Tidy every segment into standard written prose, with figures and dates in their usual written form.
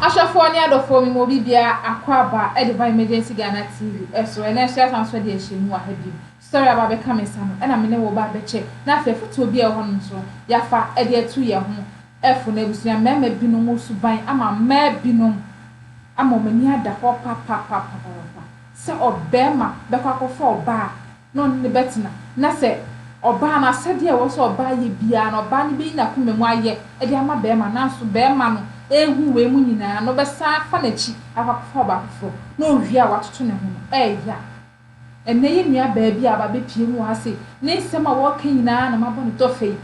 Ahwɛfoɔ ne adɔfoɔ me ma obi biara akwaaba de ba Emergency Ghana TV so. Ɛnɛ nso yɛasan nso de ahyia mu wɔ ha bio. Story aba abɛka me nsa no ɛna me ne wo ba abɛkyɛ na afei afotuo bi a ɛwɔ hɔnom nso yɛafa de atu yɛn ho fo. Na abusua mmarima binom suban ama mmaa binom ama wɔn ani ada hɔ papapapapapa sɛ ɔbarima bɛkɔ akɔfa ɔbaa na ɔne no bɛtena, na sɛ ɔbaa no asɛdeɛ a ɛwɔ sɛ ɔbaa yɛ biara no, ɔbaa no bɛyi n'akoma mu ayɛ de ama barima, nanso barima no rehu wei mu nyinaa no, ɔbɛsan afa n'akyi akɔ akɔfa ɔbaa foforɔ, na ɔwie a watoto ne ho no, ɛyɛ a. Ɛnnɛ yɛn nuabaa bi a aba abɛpue mu wɔ ha sei, ne nsɛm a ɔreka nyinaa na mabɔ no tɔfɛ yi.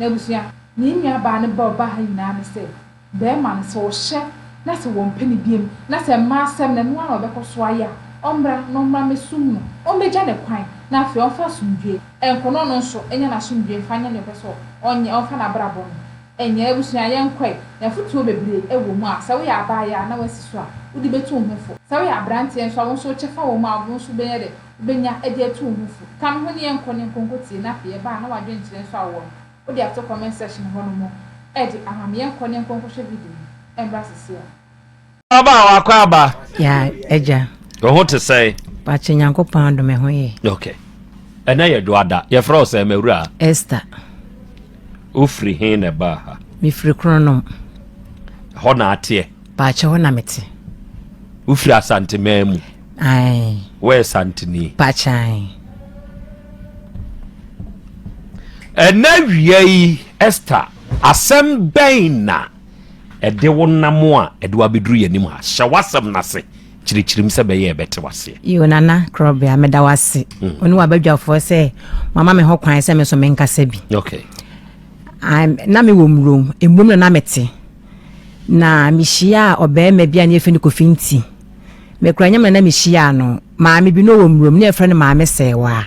N'abusua, ne nuabaa no ba a ɔbaa ha nyinaa ne sɛ, Barima no, sɛ ɔhyɛ na sɛ wɔmpɛ no biom, na sɛ mmaa asɛm no, ɛno ara na ɔbɛkɔ so ayɛ a, ɔmmra na ɔmmra mmɛsom no, ɔmmɛgya no kwan, na afei ɔmfa asomdwoeɛ nkɔ, na ɔno nso nya n'asomdwoeɛ mfa nyɛ deɛ ɔpɛ sɛ ɔnyɛ, ɔmfa n'abrabɔ no nyɛ. Abusua, yɛnkɔ ɛ, na afotuo bebree wɔ mu a, sɛ woyɛ abaayewa na woasi so a, wode bɛtu wo ho fo. Sɛ woyɛ aberanteɛ nso a, wo nso wo kyɛfa wɔ mu a, wo nso wobɛyɛ dɛ, wobɛnya de atu wo ho fo. Ka me ho na yɛnkɔ na yɛnkɔ nkɔtie, na afei yɛba a, na w'adwenkyerɛ nso a wowɔ no, Wode ato comment section hɔ nom de ama me yɛnkɔ ne yɛnkɔ nkɔhwɛ video no ɛmmra sisi a. Abaawa akɔ aba. Ya agya. Wo ho te sɛn? Pakyɛ Nyankopɔn adom ɛho yɛ. Okay. Ɛnɛ yɛ dwoada. Yɛfrɛ wo sɛn mawura? Esther. Wofiri he na ɛbaa ha? Mefiri Kronom. Hɔ na ateɛ? Pakyɛ hɔ na mete. Wofiri Asanteman mu? Ae. Woyɛ Santeni? Pakyɛ ae. Ɛnɛ awia yi, Esther, asɛm bɛn na ɛde wo nam a ɛde wo abɛduru yɛn anim ha? Hyɛ w'asɛm no ase, kyerɛkyerɛ mu sɛ ɛbɛyɛ yɛbɛte w'aseɛ. Yo, Nana Krɔbea, meda wo ase. Wo ne w'abadwafoɔ sɛ moama me ho kwan sɛ me nso menkasa bi. Okay. Um, na mewɔ Mmurom, Mmurom na na mete. Na mehyiaa ɔbarima bi a ne yɛfrɛ no Kofi Nti. Mekura nyam na na mehyiaa no. Maame bi na ɔwɔ Mmurom, na yɛfrɛ no Maame Sɛɛwaa.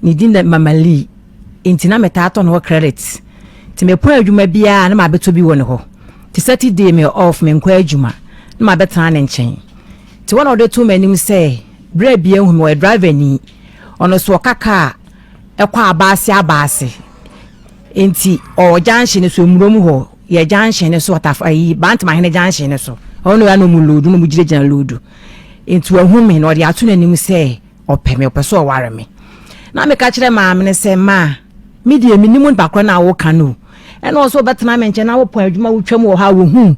Ne din da Mama Lee. Nti na metaa tɔ ne hɔ credit. Nti mepɔn adwuma biara na mabɛtɔ bi wɔ ne hɔ. Nti Saturday meyɛ off, menkɔ adwuma, na mabɛtena ne nkyɛn. Nti hɔ na ɔde too m'anim sɛ berɛ a bia hu me, ɔyɛ driver ni. Ɔno nso ɔka kaa ɛkɔ abaase abaase. Nti ɔwɔ junction no so, Mmurom hɔ. Yɛ junction no so ataf ayi Bantamahene junction no so ɔno na ɔmu loodu na ɔmu gyinagyina loodu nti wahu me na ɔde ato n'anim sɛ ɔpɛ me ɔpɛ sɛ ɔware me na meka kyerɛ maame no sɛ maa me deɛ menim nipa korɔ no a woka no ɛna ɔsɛ ɔbɛtena me nkyɛn na wopɔn adwuma wotwam wɔ hɔ a wɔhu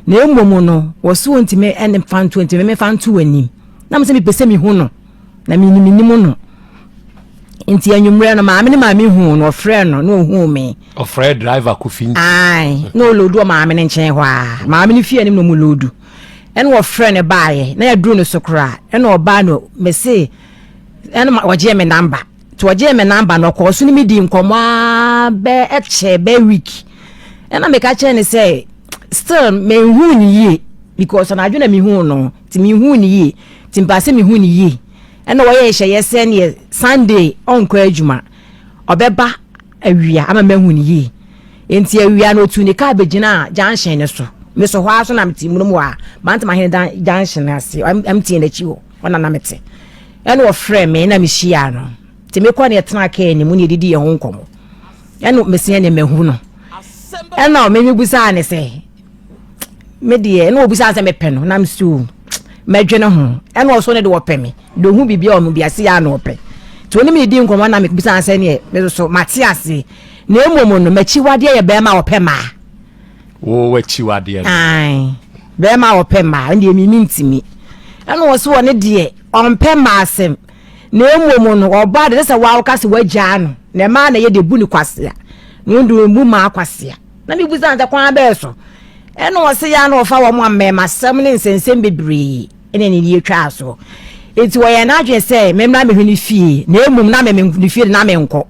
na mmom no wɔsɛ wɔntumi ɛne fa nto ntumi mefa nto w'anim na mesɛ mepɛ sɛ mehu no na menim menim no nti anwummerɛ no maame ne maame huu no ɔfrɛ no na ɔhuu me ɔfrɛ driver kofi nti ae na ɔloodu wɔ maame no nkyɛn hɔ a maame no fie anim na ɔmu loodu ɛna ɔfrɛ no baeɛ na yɛduru no so koraa ɛna ɔbaa no mese ɛna ɔgyeɛ me namba nti ɔgyeɛ me namba no ɔkɔɔ so ne me di nkɔmmɔ a bɛ ɛkyɛ bɛ week ɛna meka kyerɛ ne sɛ still menhuu ne yie because anadwo na mehuu no nti menhuu ne yie nti mpaa sɛ mehu ne yie Ɛna wɔyɛ nhyehyɛeɛ sɛ neɛ Sunday ɔnkɔ adwuma, ɔbɛba awia ama mahu no yie. Nti awia no ɔtuu ne kaa bɛgyinaa junction no so. Me so hɔ ara so na mete munom hɔ a, Bantamahene dan junction ase, MTN akyi hɔ, hɔ na na mete. Ɛna ɔfrɛ me na mehyiaa no. Nti mekɔ ne yɛtenaa kaa no mu ne yɛdidi yɛn ho nkɔmmɔ. Ɛna mesia ne mahu no. Ɛna memebusaa ne sɛ, me deɛ ɛna obisaa sɛ mepɛ no na mesi o mɛdwene ho ɛna ɔso ne de ɔpɛ me de ohu biribi a ɔmo bi ase yɛ ana ɔpɛ nti ɔne me di nkɔmɔ na mebisaa sɛ neɛ me so mate ase na mmom no m'akyiwadeɛ yɛ bɛrima a ɔpɛ maa wo w'akyiwadeɛ no ae bɛrima a ɔpɛ maa ɛndeɛ mimi ntimi ɛna ɔso ɔne deɛ ɔmpɛ maa asɛm na mmom no ɔbaa de sɛ wawoka sɛ wagyaa no na ɛmaa na yɛ de bu ne kwasea na ɔde ɔmmu maa kwasea Na mebisa no sɛ, Kwan bɛn so? Ɛnna ɔse, Yɛ a na ɔfa wɔn a mmarimasɛm ne nsɛnsɛm bebree ne ne yɛ twaa soɔ. Enti wɔyɛɛ n'adwene sɛ memmra mehwɛ ne fie, na mmom na me ne fie de na menkɔ.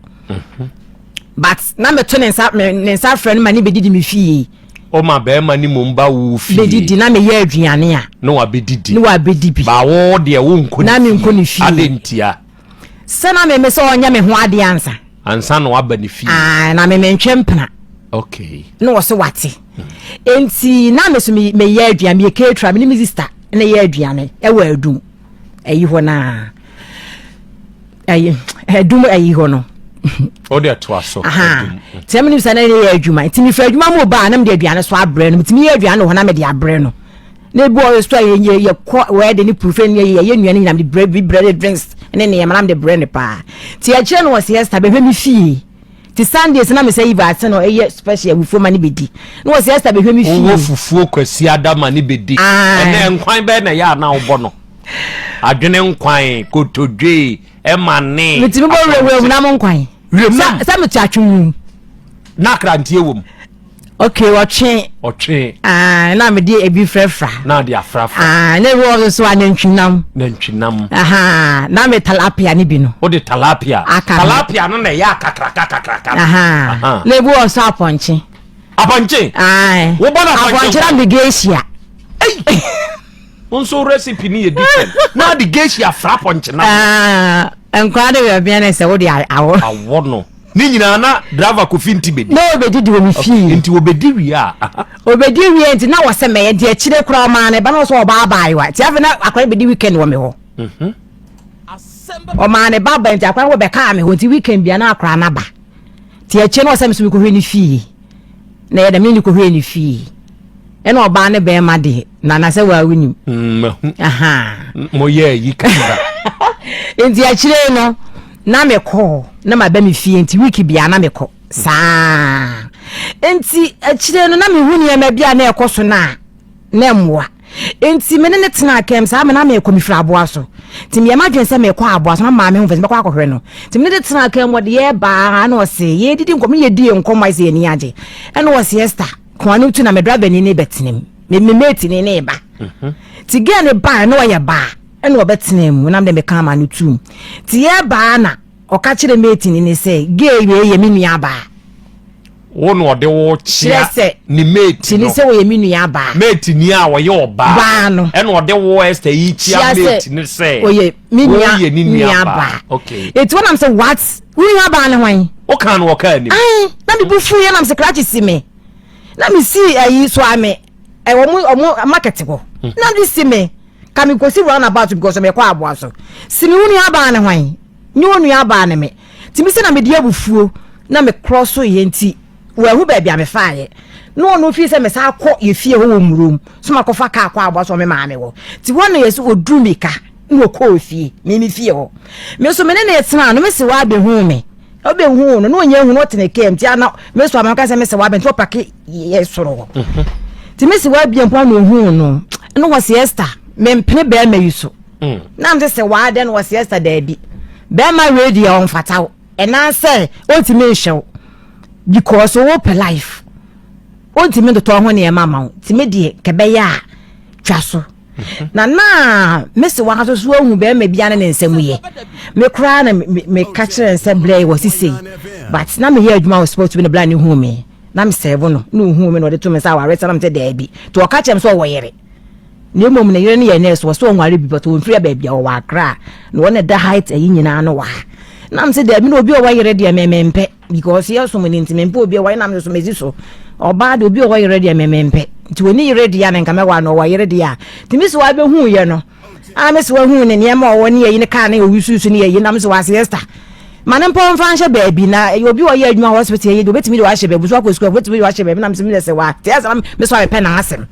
But na meto ne nsa ne nsa frɛ no ma ne bɛdidi me fie. Ɔma bɛrima ne mmom ba wo fie. Bɛdidi na meyɛ aduane a. Na wabɛdidi. Na wabɛdi bi. Ba wo deɛ wonkɔ ne fie. Na menkɔ ne fie. Adɛn ntia? Sɛ na meme sɛ ɔnyɛ me ho adeɛ ansa. Ansa na waba ne fie. Ah, na me mentwe mpena. Okay. Na wɔ so wate. Enti na me so me meyɛ aduane, meyɛ caterer, me ne me sister na yɛ aduane ɛwɔ adum. Ɛyi hɔ na ɛyi adum ɛyi hɔ no. O de ɛtoa so. Aha. Tí ɛmi ni sɛ na yɛ adwuma. Nti mi fɛ adwuma mu ba na mi de aduane so abrɛ no. Nti mi yɛ aduane wɔ hɔ na mi de abrɛ no. Na ebi wɔ hɔ so a yɛ yɛkɔ wɛɛde ne purufe ne yɛ yɛ nnuane nyinaa mede brɛ bi brɛ ne drinks ne nneɛma na mede brɛ ne paa. Nti akyire no wɔ siesta bɛhwɛ me fie. Ti Sundays na mesɛ Eva ase no ɛyɛ special fufuo ma ne bɛdi. Na wɔ siesta bɛhwɛ me fie. Wowɔ fufuo Kwasiada ma ne bɛdi. Ɛnɛ nkwan bɛn na ɛyɛ a na wobɔ no? Adwene nkwan, kotodwe, ɛma ne. Metumi bɔ wurawura mu nam nkwan. Wuram nam. Sɛ mete atwe mu. Na akranteɛ wɔ mu. Okay, ɔtwe. Ɔtwe. Ah, na mede ebi frafra. Na de afrafra. Ah, na ebi wɔ so a nantwinam. Nantwinam. Aha, na me talapia ne bi no. O de talapia. Aka. Talapia no na ɛyɛ akakraka kakraka. Aha. Na ebi wɔ so apɔnkye. Apɔnkye. Ah. Wobɔ na apɔnkye. Apɔnkye na mede geisha. Ei. Nso recipe ni yɛ different. Na de geisha fra apɔnkye na. Ah, nkwa de wɔ bia ne sɛ wo de awɔ. Awɔ no. Ne nyinaa na driver Kofi nti bedi. Na obedi wɔ me fie. Nti obedi wie a. Obedi wie nti na wɔsɛ mɛyɛ nti akyire koraa ɔmaa ne ba na ɔsɛ ɔba abaayewa nti afei na akora bedi weekend wɔ me hɔ. Mhm. Ɔmaa ne ba ba nti akora no bɛkaa me hɔ nti weekend bia na akora no aba. Nti akyire na ɔsɛ me so mekɔhwɛ ne fie. Na yɛ dɛ me ne kɔhwɛ ne fie. Ɛna ɔbaa ne bɛrima deɛ na na sɛ waa wonim. Mm, mahu. Aha. Moyɛ ayi kakra. Nti akyire no na mekɔ na maba me fie nti week bia na mekɔ saa nti akyire no na mehu nneɛma bi a na ɛkɔ so no a na mmoa nti me ne ne tena kɛm saa me na mekɔ mefiri aboa so nti meyɛ m'adwene sɛ mekɔ aboa so na maame ho fɛ sɛ mɛkɔ akɔhwɛ no nti me ne ne tena kɛm wɔde yɛ baa na ɔse yɛdidi nkɔmmɔ yɛdi nkɔmmɔ ayɛ sɛ yɛni agye ɛna ɔse Esther kɔn no tu na me driver ni ne bɛtena mu me me mate ni ne ba nti girl ne baa na ɔyɛ baa Ɛna ɔbɛtenaa mu, na mede me kaa maa no tuum. Nti yɛbaa na ɔka kyerɛ mate ni ne sɛ, gay wei yɛ me nua baa. Wo na ɔde wo kyea ne mate no. Kyerɛ sɛ wɔyɛ me nua baa. Mate ni a ɔyɛ ɔbaa. Baa no. Ɛna ɔde wo Esther yi kyea mate no sɛ. Ɔyɛ me nua wɔyɛ ne nua baa. Okay. Eti wɔnam sɛ what? Wo nua baa ne hwan? Wokaa no ɔkaa anim. Ayi, na me bu fuu yɛ nam sɛ krakye si me. Na me si ayi so ame. Ɛwɔ mo ɔmo market hɔ. Na me si me. Ka me kɔsi round about because mekɔ aboa so. Si me wo nua baa ne hwan? Nye wo nua baa ne me. Nti me sɛ na mede abufuo na me korɔ so yɛ nti wahu baabi a mefaeɛ. Na ɔno fii sɛ mesan kɔ yɛ fie hɔ wɔ Murom so makɔfa kaa kɔ aboa so me maame hɔ. Nti hɔ na yɛsɛ ɔduru mika na ɔkɔɔ fie, me me fie hɔ. Me nso me ne ne tena no me se wabɛhu me. Ɔbɛhu no na ɔnyɛ hu no ɔte ne kaa mu nti ana me so ama ka sɛ me se wabɛn nti ɔpake yɛ soro hɔ. Mhm. Nti me se wabie mpo ana ɔhu no na wɔ se Esther mempene bɛrima yi so. Mm. Na me sɛ waa dɛn wɔ se Esther daabi. Bɛrima wei deɛ ɔmfata wo ɛnan sɛ ɔntumi nhyɛ wo because wo pɛ life. Ɔntumi ntotɔ ho nneɛma ma wo nti me deɛ kɛbɛyɛ a twa so. Na na mese wɔn nso so ahu bɛrima bi ne ne nsɛm yɛ. Me koraa na meka kyerɛ no sɛ blɛ wɔ sisei. But na meyɛ adwuma wɔ sport bi na bla ne hu me. Na mesɛvo no na ohu me na ɔde to me nsa aware sɛ na mesɛ daabi. Nti ɔka kyerɛ me sɛ ɔwɔ yere. Na mmom ne yere no yɛ nurse wɔ sɛ ɔnware bi but ɔmfiri baabi a ɔwɔ Accra. Na wɔn na ɛda height ayi nyinaa no wɔ ha. Na mesɛ daabi na obi a ɔwɔ yere deɛ me mempɛ. Because yɛ som no nti mempɛ obi a ɔwɔ nam so mesi so ɔbaa de obi a ɔwɔ yere deɛ me mempɛ nti wɔni yere deɛ a na nka mɛwɔ ano ɔwɔ yere deɛ a nti me so abɛhu yɛ no a me so ahu ne nneɛma ɔwɔ ne yɛyi ne kaa ne ɔwususu ne yɛyi nam so wɔ ase Esther ma ne mpɔ mfa nhyɛ baabi na obi ɔyɛ adwuma hospital yɛ de obetumi de wahyɛ baabi so akɔ sukuu obetumi de wahyɛ baabi nam so mi sɛ wa te asɛm me so abɛpɛ n'asɛm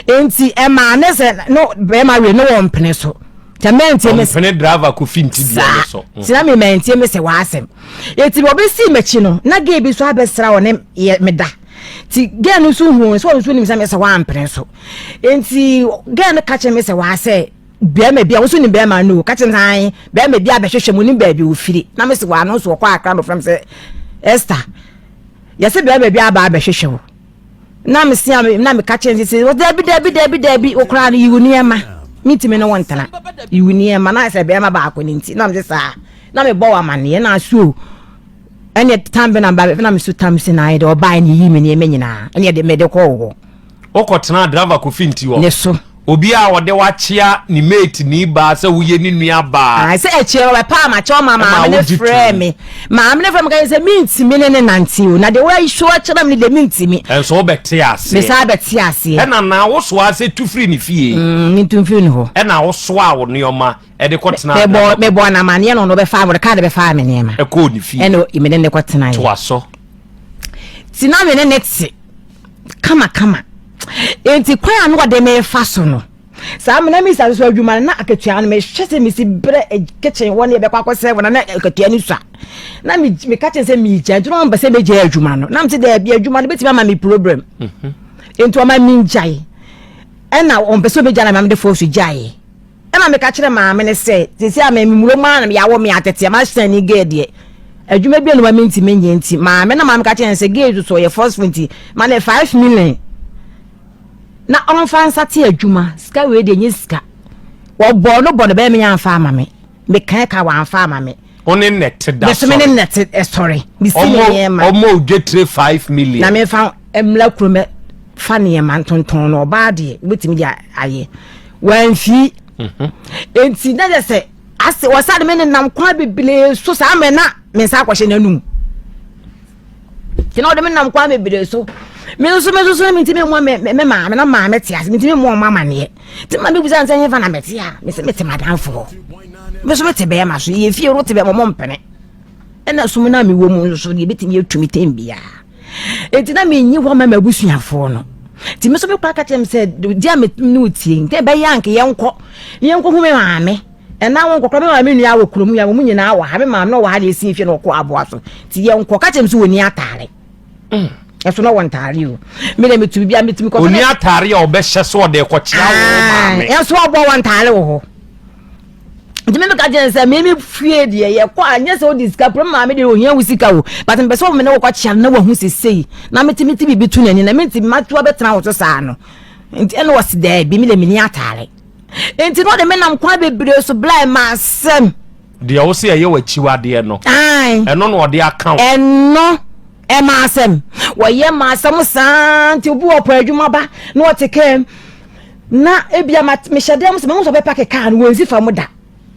nti ɛmaa ne sɛ no bɛrima wie ne wɔn mpene so. Sɛ mɛntie me ɔmpene driver kofi nti deɛ ne so. Mm. Sɛ me mɛntie me sɛ w'asɛm. Eti ɔbɛsi m'akyi no na gay bi nso abɛsra wɔ ne yɛ me da. Ti gay no nso hu sɛ ɔno nso nim sɛ me sɛ w'ampene so. Nti gay no ka kyerɛ me sɛ w'asɛ bɛrima bi a woso nim bɛrima no ka kyerɛ me sɛ ae bɛrima bi abɛhwehwɛ mu nim baabi ofiri na me sɛ w'ano nso ɔkɔ akra no frɛ me sɛ Esther yɛsɛ bɛrima bi aba abɛhwehwɛ wo. Na mese a na meka kyerɛ no sɛ dabi dabi dabi dabi wo koraa no yiwu nneɛma mentumi ne wo ntena yiwu nneɛma na sɛ bɛrima baako no nti na mese saa na mebɔ wɔ amanneɛ na aso ɛne tam bɛ na ba na meso tam si na ayɛ dɛ ɔbaa ne yi me nneɛma nyinaa ɛne ɛde mede kɔɔ hɔ wokɔtena driver kofi nti hɔ ne so Obi a ɔde wo akyea ne mate ni baa sɛ woyɛ ne nua baa. Ae sɛ akyire no ɔbɛpaa m'akyɛw ma maame no frɛɛ me. Maame no frɛɛ me ka kyerɛ sɛ mentumi ne no nante o, na deɛ woahyɛ akyerɛ me no deɛ mentumi. Ɛnso wobɛte aseɛ. Mesan bɛte aseɛ. Ɛna na wosoa sɛ tu firi ne fie. Mm, mentu mfiri ne hɔ. Ɛna wosoaa wo nneɛma ɛde kɔtenaa. Mebɔ mebɔɔ no amaneɛ na ɔno ɔbɛfaa me, ɔde kaa de bɛfaa me nneɛma. Ɛkɔɔ ne fie. Ɛna me ne no kɔtenaeɛ. Toa so. Ti na me ne no te kamakama. Enti kwan a na ɔde me fa so no, saa mena me sa so adwuma no na akatua no mehwɛ sɛ mesi brɛ eh, kitchen hɔ ne yɛbɛkɔ akɔsɛ wɔ na na akatua no sua. Na me meka kyerɛ sɛ megya nti na ɔmpɛ sɛ megya adwuma no. Na mete daabi adwuma no bɛtumi ama me problem. Mhm. Nti ɔma mengyae. Ɛna ɔmpɛ sɛ ɔbɛgya na ma mede fɔɔ so gyaeɛ. Ɛna meka kyerɛ maame no sɛ, seesei a me mmuro mu ara na yɛawo me atete a mahyɛn ne gay deɛ, adwuma bi a noma mentumi nyɛ nti, maame na maame ka kyerɛ no sɛ gay nso so ɔyɛ forceful nti, ma no 5 million na ɔmfa nsate adwuma, sika wei deɛ nyɛ sika. Wɔbɔɔ no bɔ no bɛyɛ me amfa ama me. Mekae ka wɔamfa ama me. Wo ne nnɛte da sɔre. Me ne nnɛte sɔre. Mesi me nneɛma. Ɔmɔ odwetire 5 million. Na mefa mmla kurom fa nneɛma ntontɔn no, ɔbaa deɛ wobɛtumi de ayɛ. Wamfii. Enti na yɛ sɛ ase wɔsa de me nenam kwan bebree so saa mmerɛ na me nsa akɔhyɛ n'anum. Nti na ɔde me nam kwan bebree so. Me nso mentumi mmɔ me maame na maame te ase, mentumi mmɔ ɔmo amaneɛ. Nti ma mebusa nsɛ hefa na mete a, mese mete madamfo hɔ. Me nso mete bɛrima so, yɛ fie no te bɛrima ɔmo mpene. Ɛna sum no a mewɔ mu nso so deɛ ebɛtumi atumi tɛm biara. Enti na menyi hɔ ma m'abusuafoɔ no. Nti me nso me kora ka kyerɛ me sɛ di a me ne wo tie nti ɛbɛyɛ anka yɛnkɔ na yɛnkɔhu me maame. Ɛna wɔn nkɔkora me maame nua wɔ kurom ya wɔn nyinaa wɔ ha, me maame na ɔwɔ ha na esi fie na ɔkɔ aboa so. Nti yɛnkɔ ka kyerɛ me sɛ wɔni ataare. Ɛso na wɔ ntaare o. Me na metumi bia metumi kɔ. Oni ataare a ɔbɛhyɛ so ɔde kɔkyea wo maame. Ɛnso ɔbɔ wɔ ntaare wɔ hɔ. Nti me meka kyerɛ sɛ me me fie deɛ yɛkɔ a nyɛ sɛ wode sika pere maame deɛ ohia wo sika o, but mepɛ sɛ wo me ne wokɔ kyea no na wahu sesei na metumi te biribi to n'ani na mentumi matoa bɛtena wo so saa no. Nti ɛna ɔse daabi, me deɛ menni ataare. Nti na ɔde me nam kwan bebree so blae m'asɛm. Deɛ wo sɛ ɛyɛ w'akyiwadeɛ no, ɛno na ɔde aka wo. Ɛno ɛma asɛm wɔyɛ ma asɛm saa. Nti obi wɔ pɔ adwuma ba na ɔte kaa mu na ebia ma mehyɛ dɛm sɛ mahu sɛ ɔbɛpa kaa no wɔnsi fam da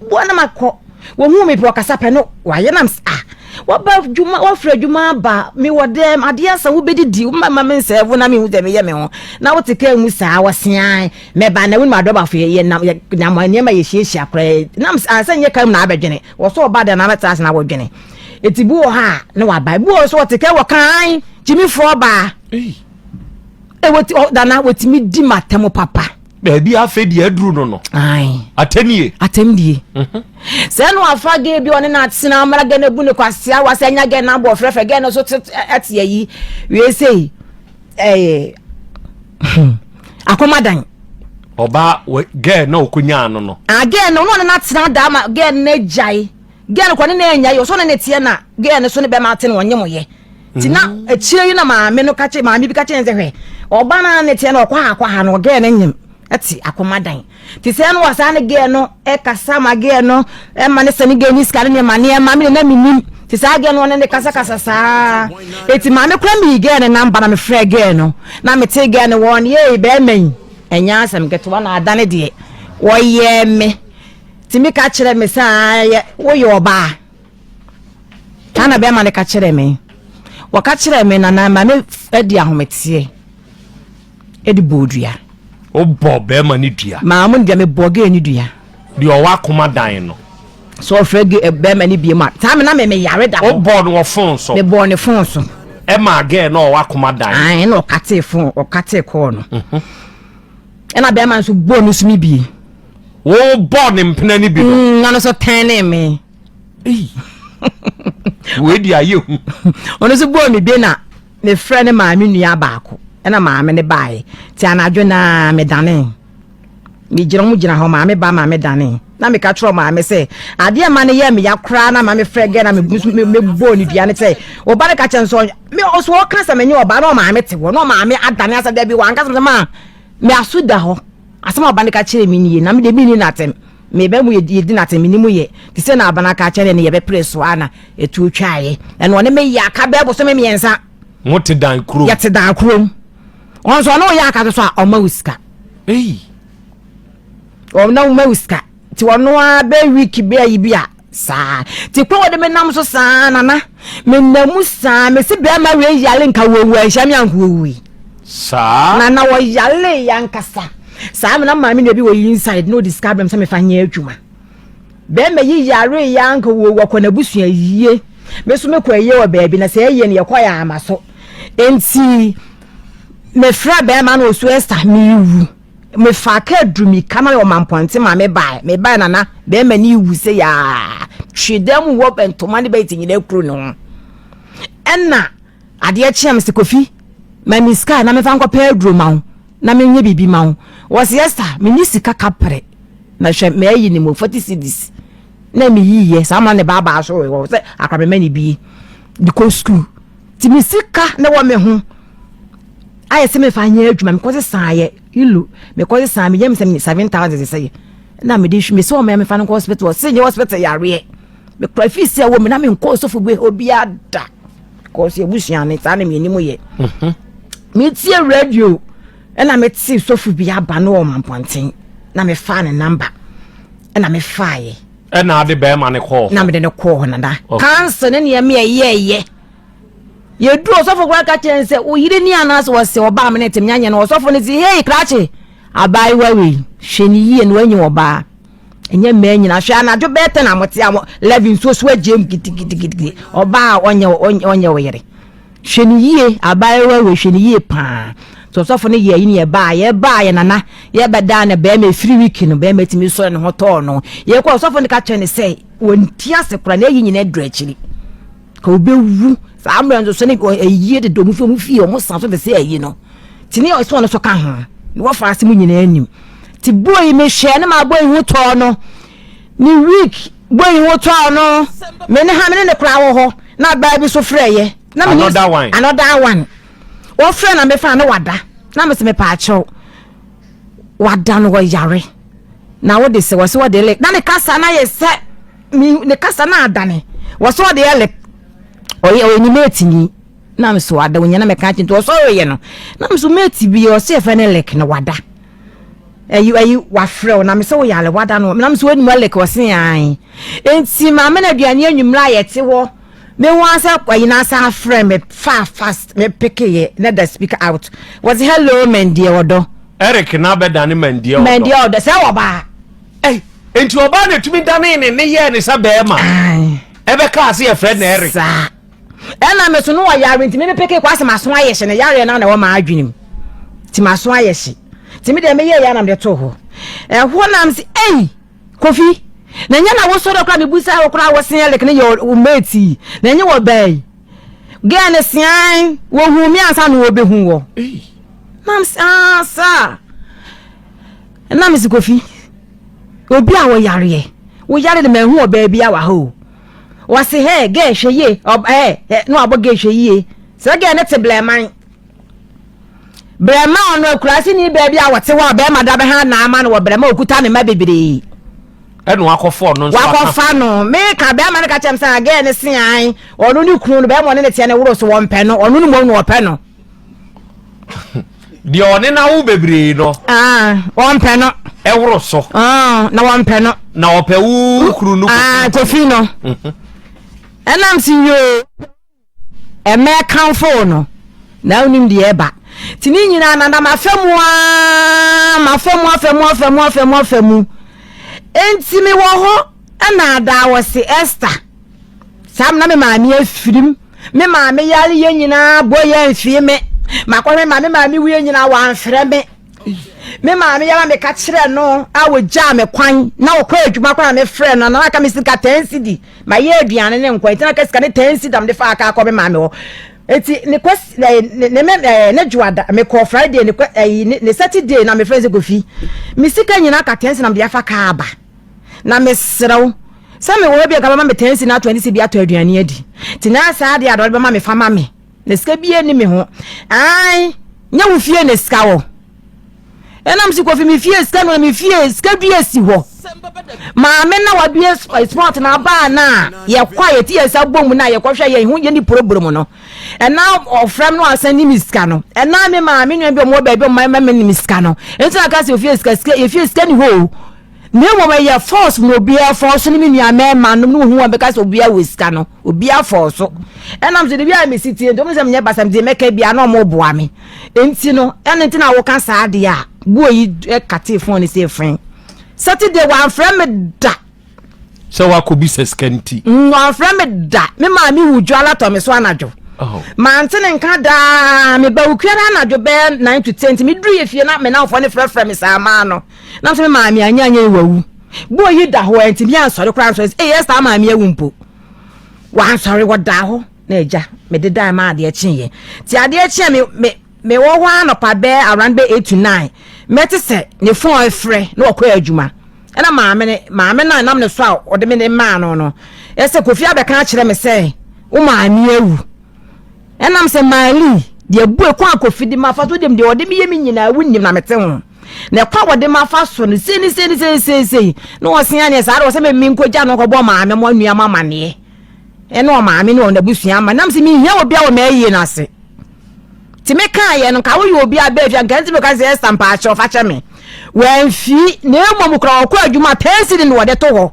boa na makɔ wɔhu me pɛ ɔkasa pɛ no wayɛ nam ah wɔba adwuma wɔfrɛ adwuma aba mewɔ dɛm adeɛ asa wobɛdidi woma ma me nsɛɛfo na mehu sɛ meyɛ me ho na wote kaa mu saa wɔsean mɛba na wonim adɔbafo yɛ nam yɛ nam nneɛma yɛhyiahyia koraa nam sɛ nyɛ kaa mu na abɛdwene wɔ so ɔba dɛm na abɛtena ase na wɔdwene. Eti bi wɔ hɔ a na waba, bi wɔ hɔ so wɔte kɛ wɔ kan gyimifoɔ baa. Ɛwɔ ti ɔdana wɔtumi di ma tɛm papa. Baabi afei deɛ aduru no no. Atɛnie. Atɛmdie. Sɛ no afa gɛ bi ɔne na atena amara gɛ na bu ne kwasea wa sɛ nya gɛ na abɔ frɛfrɛ gɛ no so te ɛte ayi wei sei ɛyɛ akɔmadan. Ɔbaa gɛ na ɔkɔnyaa no no. Ah, gɛ no ɔne na atena daa ma gɛ no agyae. Girl no kɔ ne na anya yɛ ɔsɔ ne ne teɛ na girl no so ne bɛma ate no ɔnye mo yɛ ti na mm. akyire yi na maame no kakye maame bi kakye ne sɛ hwɛ ɔba na ne teɛ na ɔkɔ ha akɔ ha no girl no nyim ɛte akoma dan te sɛ no wɔ saa ne girl no ɛkasa ma girl no ɛma ne sɛ ne girl ne sika ne nneɛma nneɛma mi na mi nim te saa girl no ɔne ne kasa kasa saa eti maame kura mi girl no namba na me frɛ girl no na me te girl no wɔn yee bɛrima yi ɛnyɛ asɛm ketewa na adane deɛ wɔyɛ me. Tumi ka kyerɛ me sɛ yɛ woyɛ ɔbaa. Saa na bɛrima no ka kyerɛ me. Wɔka kyerɛ me na na ma me adi ahometeɛ de bɔɔ dua. Wobɔ bɛrima no dua? Maa mo deɛ mebɔ gee no dua. Deɛ ɔwɔ akoma dan no. Sɛ ɔfrɛ ge eh, bɛrima no bie mu a, saa me na me meyare da hɔ. Wobɔɔ no wɔ fon so? Mebɔɔ ne fon so. Ɛmaa gɛɛ na ɔwɔ akoma dan. Ae, na ɔkatee fon, ɔkatee kɔɔ no. Ɛna bɛrima nso bɔɔ no so me bie. Wobɔɔ ne mpena no bi no. Na no so tɛnee me. Wei di ayɛ hu. Ɔno nso bɔɔ me bi na mefrɛ ne maame nua baako ɛna maame ne baeɛ. Nti anadwo naa medane. Megyina ɔmo gyina hɔ maame ba maame dane. Na meka kyerɛ maame sɛ adeɛ ma no yɛ me ya koraa na maame frɛ gɛ na mebɔɔ ne dua ne sɛ ɔba no ka kyerɛ nso me ɔso ɔka sɛ menye ɔba na ɔmaame te hɔ na ɔmaame adane asɛ dabi wanka sɛ ma me aso da hɔ. Asɛm a ɔba no ka kyerɛɛ me nie, na me deɛ menni no atɛm. Me ba mu yɛdi no atɛm, menni mu yɛ. Te sɛ na aba no aka akyerɛ no, yɛbɛpere so ara na ɛtuo twaeɛ. Ɛna ɔne me yɛ aka bɛɛ bosome 3. Mote dan kurom? Yɛte dan kurom. Ɔno nso ɔne wo yɛ aka so a, ɔma wo sika. Ei! Ɔna ɔma wo sika. Nti ɔno ara bɛɛ week bɛɛ yi bi a, Saa. Nti kwan wɔde me nam so saa nana. Me nam mu saa. Me se bɛrima wei yale nka wɔwu anhyia me anka wɔwui. Saa. Nana wɔyale yankasa. Saa me na maame nua bi wɔ inside na ɔde sika brɛ me sɛ mefa nyɛ adwuma. Bɛrima yi yare ya anka wɔwu akɔ n'abusua yie. Me so mekɔ ayie wɔ baabi na sɛ ayie no yɛkɔ yɛ ama so. Nti. Mefrɛ bɛrima no ɔsu Esther mewu. Mefaa kaa duru mika na ɔma mpɔnte ma mebae. Mebae nana bɛrima no wu sɛ yaa. Twe dan mu wɔ ntoma ne bɛyɛ nyinaa kuro ne ho. Ɛna adeɛ kyeɛ me sɛ Kofi ma me sika na mefa nkɔpɛ aduro ma wo na menyɛ biribi ma wo. Wɔse Esther menni sika kaprɛ na hwɛ mayi ne mu 40 cedis na meyiiɛ saa ma ne baabaa so wɔ sɛ akora mema ne bie de kɔ sukuu. Nti me sika na wɔ me ho ayɛ sɛ mefa nyɛ adwuma mekɔ sesaeɛ ilu mekɔ sesaa meyɛ me sɛ 7000 sɛ na mede hwi me sɛ ɔma mefa no nkɔ hospital ɔsɛ nyɛ hospital yareɛ mekura fii sɛ wɔ me na menkɔ ɔsɔfo bi obiara da kɔɔ abusua ne saa na menim yɛ mhm. metie radio ɛna mete sɔfo bi aba no wɔ mampɔnten na mefaa ne namba ɛna mefaeɛ ɛna ade bɛrima ne kɔɔ na mede ne kɔɔ hɔ nana kansa ne nneɛma ɛyɛɛyɛ yɛduru ɔsɔfo koraa ka kyerɛ sɛ wo yere ni anaasɛ wɔsɛ ɔbaa me ne tem nyanyɛ no ɔsɔfo no se hei krakye abaayewa wei hwɛ ne yie na wanyi ɔbaa ɛnyɛ mmaa nyina hwɛ anadwo bɛyɛ tɛ na mote a lɛvi nsuo so agyem gidigidigidi ɔbaa a ɔnyɛ ɔnyɛ wo yere hwɛ ne yie abaayewa wei hwɛ ne yie paa so ɔsɔfo no yɛ yi ne yɛbaa yɛbaa yɛ nana yɛbɛdaa na bɛrima efiri wiki no bɛrima tumi sɔre ne ho tɔɔ no yɛkɔ ɔsɔfo no ka kyerɛ ne sɛ wɔnti ase koraa na eyi nyina aduru akyiri ka obewu saa mmerɛ nso so ne ayie deda ɔmo fie ɔmo fie ɔmo san so te sɛ ayi no te ne ɔsɛ ɔno so ka ho ne wɔfa ase mu nyinaa anim te boi mehwɛ ne ma boi ho tɔɔ no ne week boi ho tɔɔ no me ne ha me ne ne koraa wɔ hɔ na abaa bi so frɛ yɛ na me ne another one another one wɔfrɛ na mefa ne wada na me sɛ mepɛ akyɛw wada no wɔyare na wode sɛ wɔsɛ wɔde le na ne kasa na yɛ sɛ me ne kasa na adane wɔsɛ ɔde ɛlɛ ɔyɛ ɔyɛ ne mate ni na me so ada onya na mɛka akyi nti ɔsɔre yɛ no na me so mate bi ɔsɛ yɛfɛ ne lɛk na wada ɛyi ɛyi wafrɛ wo na me sɛ woyɛ alɛ wada no na me so wɔnim ɛlɛk ɔse an nti maame na aduane anwummerɛ a yɛte hɔ me ho asɛ ɛyi na asa afrɛ me fa fast me peke yɛ na da speaker out wɔse hello mɛndeɛ ɔdɔ Eric na abɛdane mɛndeɛ ɔdɔ mɛndeɛ ɔdɔ sɛ wɔbaa Ei, enti ɔbaa na etumi danee ne ne yɛɛ ne sɛ bɛrima. Ɛbɛka ase yɛfrɛ no Eric. Saa. Ɛna me so no ɔyare nti me mepeke kɔ asɛ maso ayɛ hye ne yareɛ no na ɛwɔ m'adwene mu. Nti maso ayɛ hye. Nti me deɛ meyɛ yɛ na mede too hɔ. Ɛhɔ nam se ei Kofi na nyɛ na wosɔre koraa mebusa wo koraa wo se Eric ne yɛ wo mate yi na ɛnyɛ wɔ baa yi. Girl ne sean wɔhu me ansa na wɔbɛhu wɔ. Nam se ah saa. Ɛna mese Kofi, obi a wɔyareɛ, woyare no manhu ɔbaa bi a wɔ ha o. Wɔse hɛ gɛ hwɛ yie, ɛ ɛ na wabɔ gɛ hwɛ yie. Sɛ gɛ ne te blɛman. Brɛma ɔno akuraase ni baabi a wɔte hɔ a bɛrima da bɛha na ama no wɔ brɛma okuta ne mma bebree. Ɛna wakɔfa ɔno nso aka. Wakɔfa no. Meka bɛrima no ka kyerɛ me sɛ gɛ ne se an ɔno ne kunu no bɛrima ɔne ne teɛ ne woro so wɔmpɛ no ɔno ne mmom na ɔpɛ no. Deɛ ɔne no awo bebree no. Ah, wɔmpɛ no. Ɛworo so. Ah, na wɔmpɛ no. Na ɔpɛ wo kunu no. Ah, kofi no. Mhm. Ɛnam si yoo. Ɛmɛ kanfo no. Na wonim deɛ ɛba. Ti ne nyinaa na na mafa mu aa, mafa mu afa mu afa mu afa mu afa mu. Enti mewɔ hɔ ɛna adaa wɔ se Esther. Saa na me maame afirim. Me maame yare yɛ nyinaa bɔ yɛ mfie me. Makɔhwɛ ma me maame wuiɛ nyinaa wamfrɛ me. Me maame yara meka kyerɛ no a wɔgyaa me kwan na wɔkɔ adwuma kwan a mefrɛ no na aka me sika 10 cedi. Mayɛ aduane ne nkwan nti na aka sika ne 10 cedi na mede faa kaa kɔ me maame hɔ. Eti ne kɔ ne ne ne ne dwoada mekɔ Friday ne kɔ ne Saturday na mefrɛ sɛ Kofi. Me sika nyinaa aka 10 cedi na mede afa kaa aba. Na mesrɛ wo, sɛ mewɔ hɔ bi a nka bɛma me ten cedi na 20 cedi bi atɔ aduane adi. Nti na saa adeɛ a deɛ ɔde bɛma me fa ma me. Na sika biara nni me ho. Ae, nyɛ wo fie na sika wɔ. Ɛnam si kofi me fie sika no me fie sika dua si hɔ. Maame na wabie sport na abaa na yɛkɔ a yɛti yɛn nsa bɔ mu na yɛkɔhwɛ yɛn ho yɛni problem no. Ɛna ɔfrɛ me na wasan ni me sika no. Ɛna me maame nua bi ɔmo wɔ baabi ɔmo ma me ni sika no. Nti na ka sɛ ofie sika sika yɛfie sika ni hɔ o. Na mmom ɛyɛ force na obiara force ne me nua mmarima nom ne ohun wɔn bɛka sɛ obiara wɔ sika no obiara force ɛnam sɛ debi a mesi tie nti wɔn sɛ menyɛ basa deɛ mɛka biara na wɔn boa me nti no ɛno nti na wɔka saa adeɛ a buo yi ɛkate phone ne sɛ efɛn Saturday wɔamfrɛ me da. Sɛ wakɔ bisa sika nti. Wɔamfrɛ me da me maame wu dwala tɔ me so anadwo. Oh. Mante ne nka daa. Meba Ukua no anadwo bɛyɛ 9 to 10 nti meduru yɛ fie na me namfoɔ no frɛfrɛ me saa maa no. Na sɛ me maame anyɛ anyɛ yi wawu. Boy yi da hɔ a ntumi ansɔre koraa ansɔre sɛ ei Esther maame awu mpo. Wansɔre wɔdaa hɔ na agya mede dae ma adeɛ kyeeɛ. Nti adeɛ kyeeɛ me me mewɔ hɔ anɔpa bɛyɛ around bɛyɛ 8 to 9 mɛte sɛ ne phone frɛ na ɔkɔ adwuma. Ɛna maame ne maame no a nam ne so a ɔde me ne maa no no ɛsɛ Kofi abɛka akyerɛ me sɛ wo maame awu. Ɛnam sɛ Marley deɛ bue kwan a Kofi de ma fa so deɛ ɔde me yɛ me nyinaa wonim na mete ho. Na ɛkwan a wɔde ma fa so no sei ne sei ne sei sei sei na wɔse aneɛ saa de wɔ sɛ me menkɔgya no nkɔbɔ maame mo anua mo amaneɛ ɛne ɔmaame ne wɔn abusua ama nam sɛ menhia obi a wɔ m'ayie no ase. Nti mekaeɛ no nka woyɛ obi a bɛɛ fie nka nti meka sɛ Esther mpaakyɛw fa kyɛ me. Wamfi na mmom kora ɔkɔ adwuma 10 cedi na wɔde to hɔ.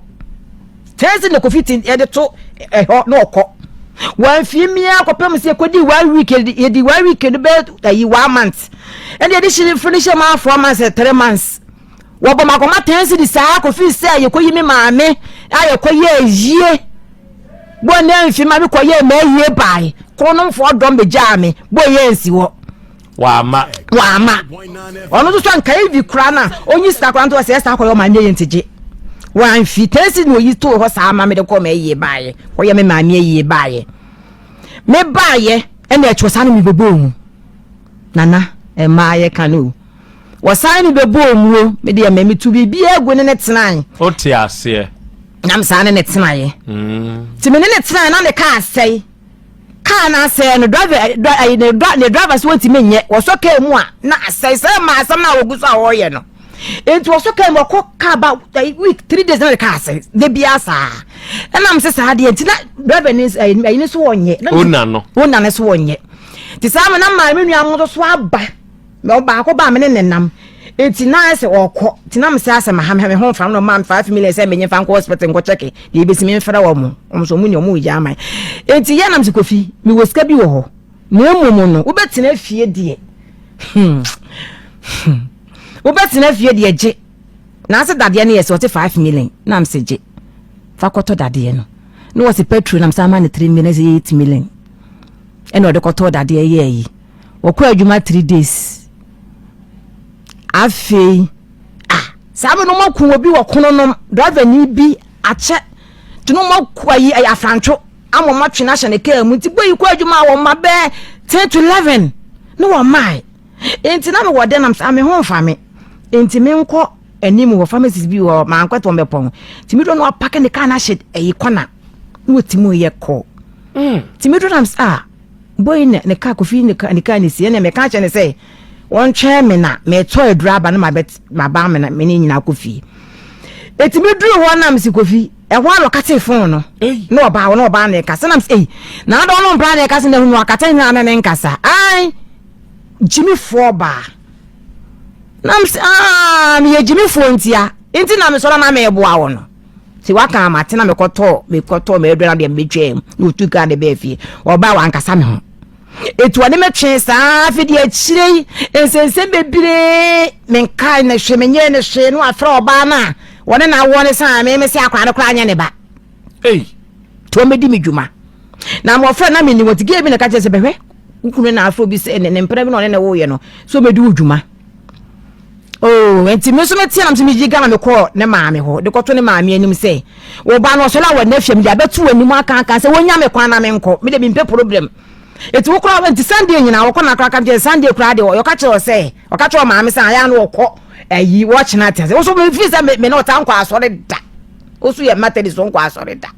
10 cedi na Kofi ti yɛde to ɛhɔ na ɔkɔ. Wamfi mmea kɔpem sɛ yɛkɔdi one week yɛdi one week no bɛ ayi one month. Ɛna yɛde hyɛ finish ma 4 months 3 months. Wɔbɔ makɔma 10 cedi saa kɔfi sɛ yɛkɔyi me maame a yɛkɔyɛ ayie. Bɔ ne mfi ma me kɔyɛ m'ayie bae. Kronomfoɔ dɔm bɛgyaa me bɔ yɛ nsi hɔ. Wama. Wama. Ɔno nso so anka evi koraa na onyi sika koraa nto ɔsɛ ɛsa akɔyɛ ɔmaame yɛ ntigye. Wamfi 10 cedi na oyi too hɔ saa ma me de kɔɔ m'ayie baeɛ. Kɔyɛ me maame ayie baeɛ. Me baeɛ ɛna akyi ɔsan ne me bɛbɔɔ mu. Nana mmaa yɛ ka no o. Wɔsan ne bɛbɔɔ mu o. Me deɛ mɛ metu biribiara gu ne ne tenae. Wote aseɛ. Na me saa ne ne tenaeɛ. Nti me ne ne tenaeɛ na ne kaa asɛe. Kaa no asɛe no driver ayi ne ne driver so wɔntumi nyɛ. Wɔsɔ kaa mu a na asɛe sɛ ma asɛm no a wɔgu so a wɔreyɛ no. Nti wɔsɔ kaa mu ɔkɔ kaa ba week 3 days na ne kaa asɛe. Da biara saa. Ɛna me sɛ saa deɛ nti na driver ne ayi ne so wɔnyɛ. Owner no. Owner no so wɔnyɛ. Nti saa ma na maa me nua mo nso so aba. Mɛ ɔbaako ba me ne ne nam. Nti na ayɛ sɛ ɔkɔ. Nti na me sɛ asɛ ma ha me ho mfa no ma me 5 million sɛ menye fa nkɔ hospital nkɔ check deɛ ebesi me mfrɛ wɔn. Wɔn nso wɔn ni wɔn gya ama. Nti yɛ nam sɛ Kofi me wɔ sika bi wɔ hɔ. Na mmom no wobɛtena fie deɛ. Wobɛtena fie deɛ gye. Na ase dadeɛ no yɛ sɛ ɔte 5 million na me sɛ gye. Fa kɔtɔ dadeɛ no. Na wɔsi petrol na me sɛ ama no 3 million sɛ 8 million. Ɛna ɔde kɔtɔ dadeɛ yɛɛ yi. Wɔkɔ adwuma 3 days. Afei ah saa bɛ no ɔmo aku obi wɔ kono nom driver ni bi akyɛ nti no ɔmo aku ayi ayi afrantwo ama ɔmo atwe no ahyɛ ne kaa mu nti boy yi kɔ adwuma a wɔn ma bɛɛ 10 to 11 ne wɔn mae nti na me wɔ dɛ nam saa me ho nfa me nti me nkɔ anim wɔ pharmacist bi wɔ mankɔ tɔn bɛpɔn nti me do no apake ne kaa no ahyɛ ɛyi kɔna na wɔti mu yɛ kɔ nti me do nam saa boy ne ne kaa Kofi ne kaa ne kaa ne si ɛna mɛka kyerɛ ne sɛ wɔntwɛn me na mɛtɔ aduru aba na mabɛ maba me na me ne nyinaa kɔ fie. Eti me duru hɔ nam si Kofi ɛhɔ a na ɔkate phone no na ɔbaa hɔ na ɔbaa na ɛkasa nam sɛ ei na adɔ no mpra na ɛkasa na ehunu akata nyinaa na ne nkasa ai gyimifoɔ baa nam sɛ aa meyɛ gyimifoɔ ntia nti na mesɔrɔ na meboa wɔ no nti waka ama te na mekɔtɔ mɛaduru na deɛ mebɛtwaa mu na ɔtu kaa de bɛɛ fie. Ɔbaa wankasa me ho etu ɔne me twe saa. Afei deɛ akyire yi nsɛnsɛm bebree menkae ne hwee menyɛ ne hwee no afrɛ ɔbaa no a wɔne na awoɔ ne sɛ me me sɛ akwaraa no koraa nyɛ ne ba Ei. Nti wɔmɛdi me dwuma na mmɔfra na menni wɔn nti gee bi na ka kyerɛ sɛ bɛhwɛ wo kunu na afrɛ obi sɛ ne mpena bi na ɔne ne woyɛ no sɛ ɔmɛdi wo dwuma. Oh, nti me nso meteɛ nam sɛ megye Ghana mekɔɔ ne maame hɔ de kɔto ne maame anim sɛ wo ba no ɔsɔre a wɔn afia mede abɛto w'anim aka aka sɛ wɔnya me kwan na menkɔ me de mempɛ problem. Eti wo koraa nti Sunday nyinaa wɔkɔ na koraa ka kyerɛ Sunday koraa deɛ ɔka kyerɛ sɛ ɔka kyerɛ maame sɛ ayɛ ano ɔkɔ ayi wɔkyena te ase wo so mefiri sɛ me ne ɔtaa nkɔ asɔre da wo so yɛ Methodist nkɔ asɔre da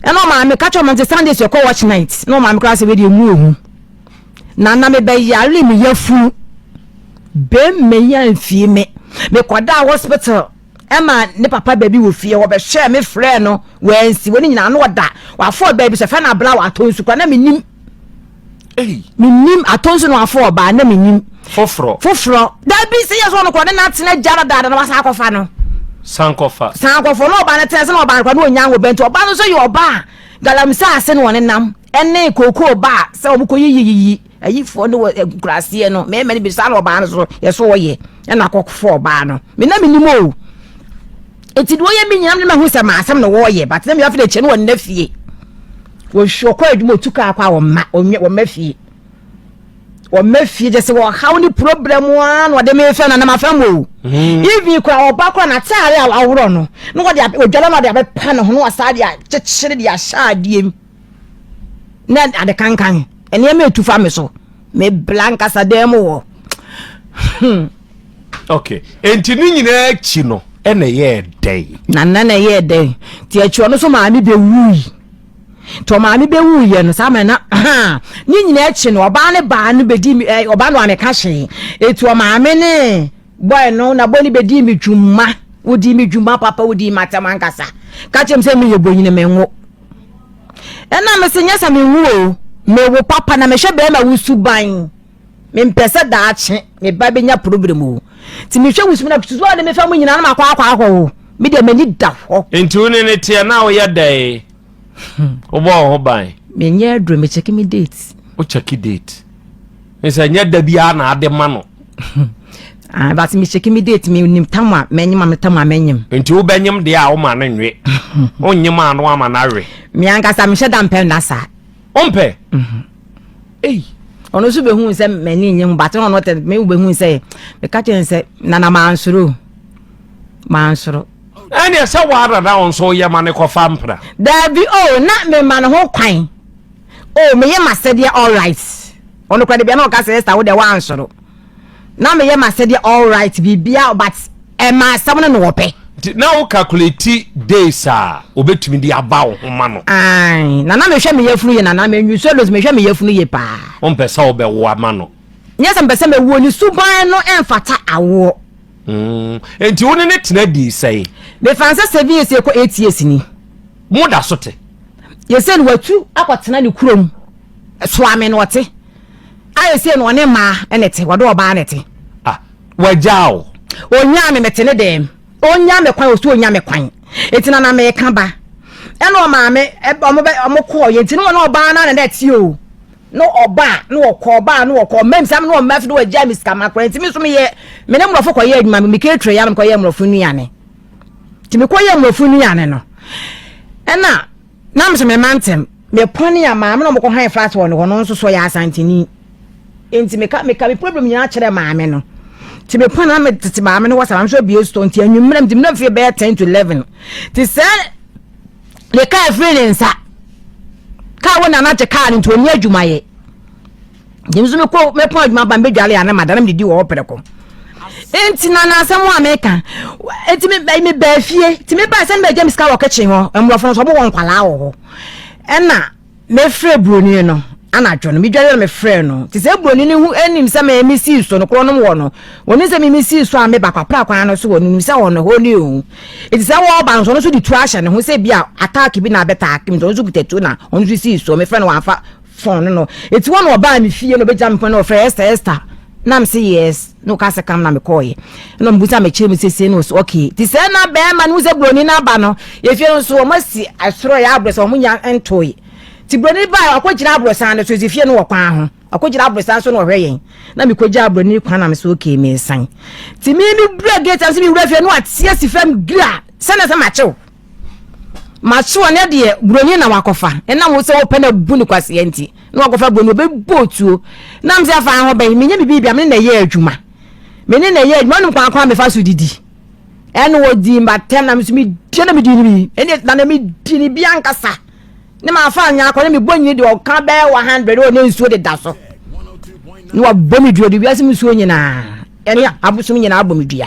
ɛna ɔmaame ka kyerɛ ɔmaame sɛ Sunday so ɛkɔ watch night na ɔmaame koraa sɛ wei deɛ mu ohu na na mebɛyare me yafunu bɛmma yi amfie me mekɔdaa hospital ɛma ne papa baabi wɔ fie hɔ bɛhwɛɛ me frɛ no wansi wɔn nyinaa no ɔda wafɔ baabi sɛ fɛ na abla wɔ atɔ nsu kora na menim menim atɔ nsu na wafɔ ɔbaa na menim. Foforɔ. Foforɔ dabi sɛ yɛ sɛ ɔno kora ne n'atena gya no daada na wasan akɔfa no. Sankɔfa. Sankɔfɔ na ɔbaa no tena sɛ na ɔbaa no kora na ɔnya ngo bɛnti ɔbaa no nso yɛ ɔbaa galamsey ase na ɔne nam ɛne kookoo baa sɛ wɔn kɔ yiyiyiyi ayifoɔ ne wɔ nkuraseɛ no mmarima no bi saa na ɔbaa no so yɛ so ɔyɛ ɛna akɔfɔ ɔbaa no me na me nim o. Eti deɛ ɔyɛ mi nyinam ne ma hu sɛ maa asɛm na wɔyɛ but na mi afei de kyɛ no wɔ nna fie. Wɔhwɛ ɔkɔ adwuma otu kaa kɔ a wɔmma ɔnwɛ wɔmma fie. Wɔmma fie gyɛ sɛ wɔhaw ne problem a na ɔde me fɛ na na mafa mu o. Even kora ɔba kora n'ataare a waworɔ no na wɔde odwala na ɔde abɛpa ne ho na wasaa de akyekyere de ahyɛ adeɛ mu. Na ade kankan nneɛma etu fa me so. Me bla nkasa dan mu wɔ. Okay. Enti ne nyinaa akyi no ɛna ɛyɛɛ dɛn? Na na na ɛyɛɛ dɛn? Nti akyi ɔno nso maame bɛwui. Nti ɔmaame bɛwuiɛ no saa mmerɛ na ha ne nyinaa akyi no ɔbaa ne baa no bɛdi mi ɛ ɔbaa no ameka hwee. Eti ɔmaame ne bɔɛ no na bɔɛ no bɛdi mi dwuma. Wodi mi dwuma papa wodi mi atɛm ankasa. Ka kyerɛ me sɛ meyɛ bonyini menwo. Ɛna mese nyɛ sɛ menwo o mewo papa na mehwɛ bɛrima wo suban. Mempɛ sɛ daakye me ba bɛnya problem o. Nti mehwɛ wo sum na susu a wode me fa mu nyinaa na makɔ akɔ ahɔ o. Me deɛ m'ani da hɔ. Nti wo ne ne teɛ na woyɛ dɛn? Wobɔ wo ho ban? Menyɛ aduro, mekyɛke me date. Wo kyɛke date? Nsɛ nyɛ da biara na ade ma no. Ah, but mekyɛke me date, menim tam a mɛnyem a me tam a mɛnyem. Nti wobɛnyem deɛ a woma no nwe. Wonyem a no ama no awe. Me ankasa mehyɛ da mpɛ nna saa. Wompɛ? Mhm. Ei. Ɔno nso bɛhuu sɛ m'ani nye ho but ɔno tɛ me bɛhuu sɛ meka kyerɛ no sɛ nana mansoro mansoro. Ɛneɛ sɛ woara na wo nso woyɛ ma ne kɔfa mpena. Daabi o oh, na mema ne ho kwan o oh, meyɛ m'asɛdeɛ alright ɔno kora de bia na ɔka sɛ Esther wo deɛ woansoro. Na meyɛ m'asɛdeɛ alright biribia but ɛma asɛm no na wɔpɛ. Nti na wo calculate days a obetumi de aba wo ho ma no. Ae, na na mehwɛ me yafunu yie nana, me nsuo dose mehwɛ me yafunu yie paa. Wompɛ sɛ wobɛwo ama no. Nyɛ sɛ mepɛ sɛ mɛwuo, ne suban no ɛmfata awoɔ. Mm, nti wo ne ne tena dii sɛn? Mefa no sɛ 7 years kɔ 8 years ni. Mo da so te? Yɛsɛ no watu akɔtena ne kurom, Soame na ɔte. Ayɛ sei no ɔne mmaa na ɛte, ɔde ɔbaa na ɛte. Ah, wagyaa wo? Onyaa me, mete ne dɛm. Onya me kwan, ɔsi onya me kwan. Eti na na meka ba. Ɛna ɔmaame, ɔmo bɛ, ɔmo kɔɔ yɛ nti no ɔne ɔbaa no na na ɛte o. No ɔbaa, no ɔkɔ, ɔbaa, no ɔkɔ. Ɔma mi sɛ no ɔma fi no wagyaa me sika ma koraa. Nti me nso meyɛ, me ne mmorɔfo kɔyɛ adwuma, me keeture ya na mekɔyɛ mmorɔfo nnuane. Nti mekɔyɛ mmorɔfo nnuane no, ɛna Na me nso mema ntɛm. Mepɔne a maame na ɔmokɔ han flat wɔ ne hɔ no nso so ɔyɛ asanteni. Nti meka meka me problem nyinaa kyerɛ maame no. Nti mepɔne na metete maame no wɔ sa maame nso abie store nti anwummerɛ nti mena fie bɛyɛ 10 to 11. Nti sɛ ne kaa firi ne nsa kaa wo nana gye kaa no nti ɔni adwumayɛ. Nti nso mekɔ mɛpɔn adwuma ba mbɛdwale a na mada na medidi wɔ hɔ prɛko. Nti na na asɛm a meka nti me me baa fie nti me baa sɛ me bɛgya me sika wɔ kitchen hɔ mmorɔfo no nso ɔmo wɔ nkwalaa wɔ hɔ ɛna mefrɛ buroni no anadwo no medwale na mefrɛ no nti sɛ buroni no hu anim sɛ me me sii so no korɔ nom wɔ no wɔnim sɛ me me sii so a meba kwapra kwan no so wɔ no nim sɛ ɔno hɔ ne o nti sɛ wɔba no nso ɔno nso de tuo ahyɛ ne ho sɛ bi a attack bi na abɛtaake nti ɔno nso kuta tuo na ɔno nso sii so mefrɛ no wɔamfa phone no no eti hɔ na ɔbaa me fie na ɔbɛgyina me pɔn na ɔfrɛ Esther Esther na me se yes na ɔka sɛ kam na mekɔɔyɛ na ɔmbusa mekyerɛ mu sese na ɔsɛ okay ti sɛ na bɛrima no sɛ buroni no aba no yɛfie no nso wɔn asi ɛsoro yɛ aborɔ sɛ wɔn nya ntoe ti buroni baa ɔkɔgyina aborosan no so esi fie no wɔ kwan ho ɔkɔgyina aborosan so na ɔhwɛ yɛn na mekɔgya aburoni kwan na me sɛ okay mesan ti mi mi bura gate na sɛ mi wura fie no ateɛ si fam gira sɛ na sɛ makyew Makyew ɔnɛ deɛ buroni na wakɔfa ɛnam wo sɛ wopɛ na bu ne kwaseɛ nti na wakɔfa buroni ɔbɛbɔ otuo nam sɛ afa ho bɛn menyɛ me biribia me ne na ɛyɛ adwuma me ne na ɛyɛ adwuma wonim kwan kwan mefa so didi ɛne wɔdi mbatɛm na meso medie na medi ne bi ɛne na na medi ne bi ankasa ne mafa anya akɔ ne mebɔ nyini deɛ ɔka bɛyɛ 100 ɔ ne nsuo deda so ne wabɔ me dua de wiase mu nsuo nyinaa ɛne abosom nyinaa abɔ me dua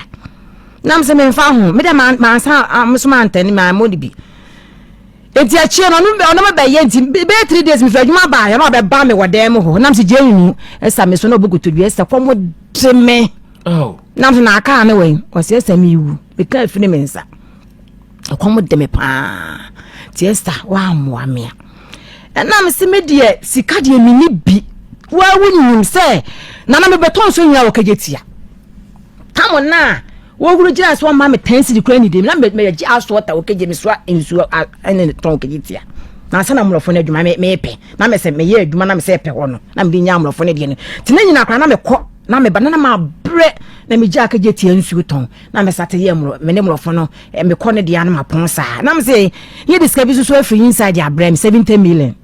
Na mesɛ memfa ho, me dɛ mansa me so mantɛne mammɔ no bi. Nti akyire no ɔno me bɛyɛ nti bɛyɛ 3 days mefiri adwuma baeɛ na ɔbɛba me wɔ dan mu hɔ na mesɛ gye nnu ɛsa me so na ɔbɔ kotodwe ɛsɛ kɔm de me. Oh. Na mesɛ na akaa ne wɛn ɔsɛ ɛsɛ mewu meka afiri me nsa ɛkɔm de me paa nti ɛsa woammoa me a ɛna mesɛ me deɛ sika deɛ menni bi woawo nim sɛ nana mebɛtɔ nso nyina wɔ kagye tia Tam no a wɔhuru gyina so ɔma me ten cedi kura nidi na mɛgye aso ɔta okegye me soa nsuo ɛne tɔn okegye tia na ansa na mmorɔfo no adwuma me mepɛ na mesɛ meyɛ adwuma na mesɛ pɛ hɔ no na mede nya mmorɔfo no deɛ no nti ne nyina koraa na mekɔ na meba na na mabrɛ na megya akegye tia nsuo tɔn na mesate yɛ mmorɔ me ne mmorɔfo no mekɔ no deɛ no mapɔn saa na mesɛ yɛ de sika bi soso afiri inside abrɛ me 70 million.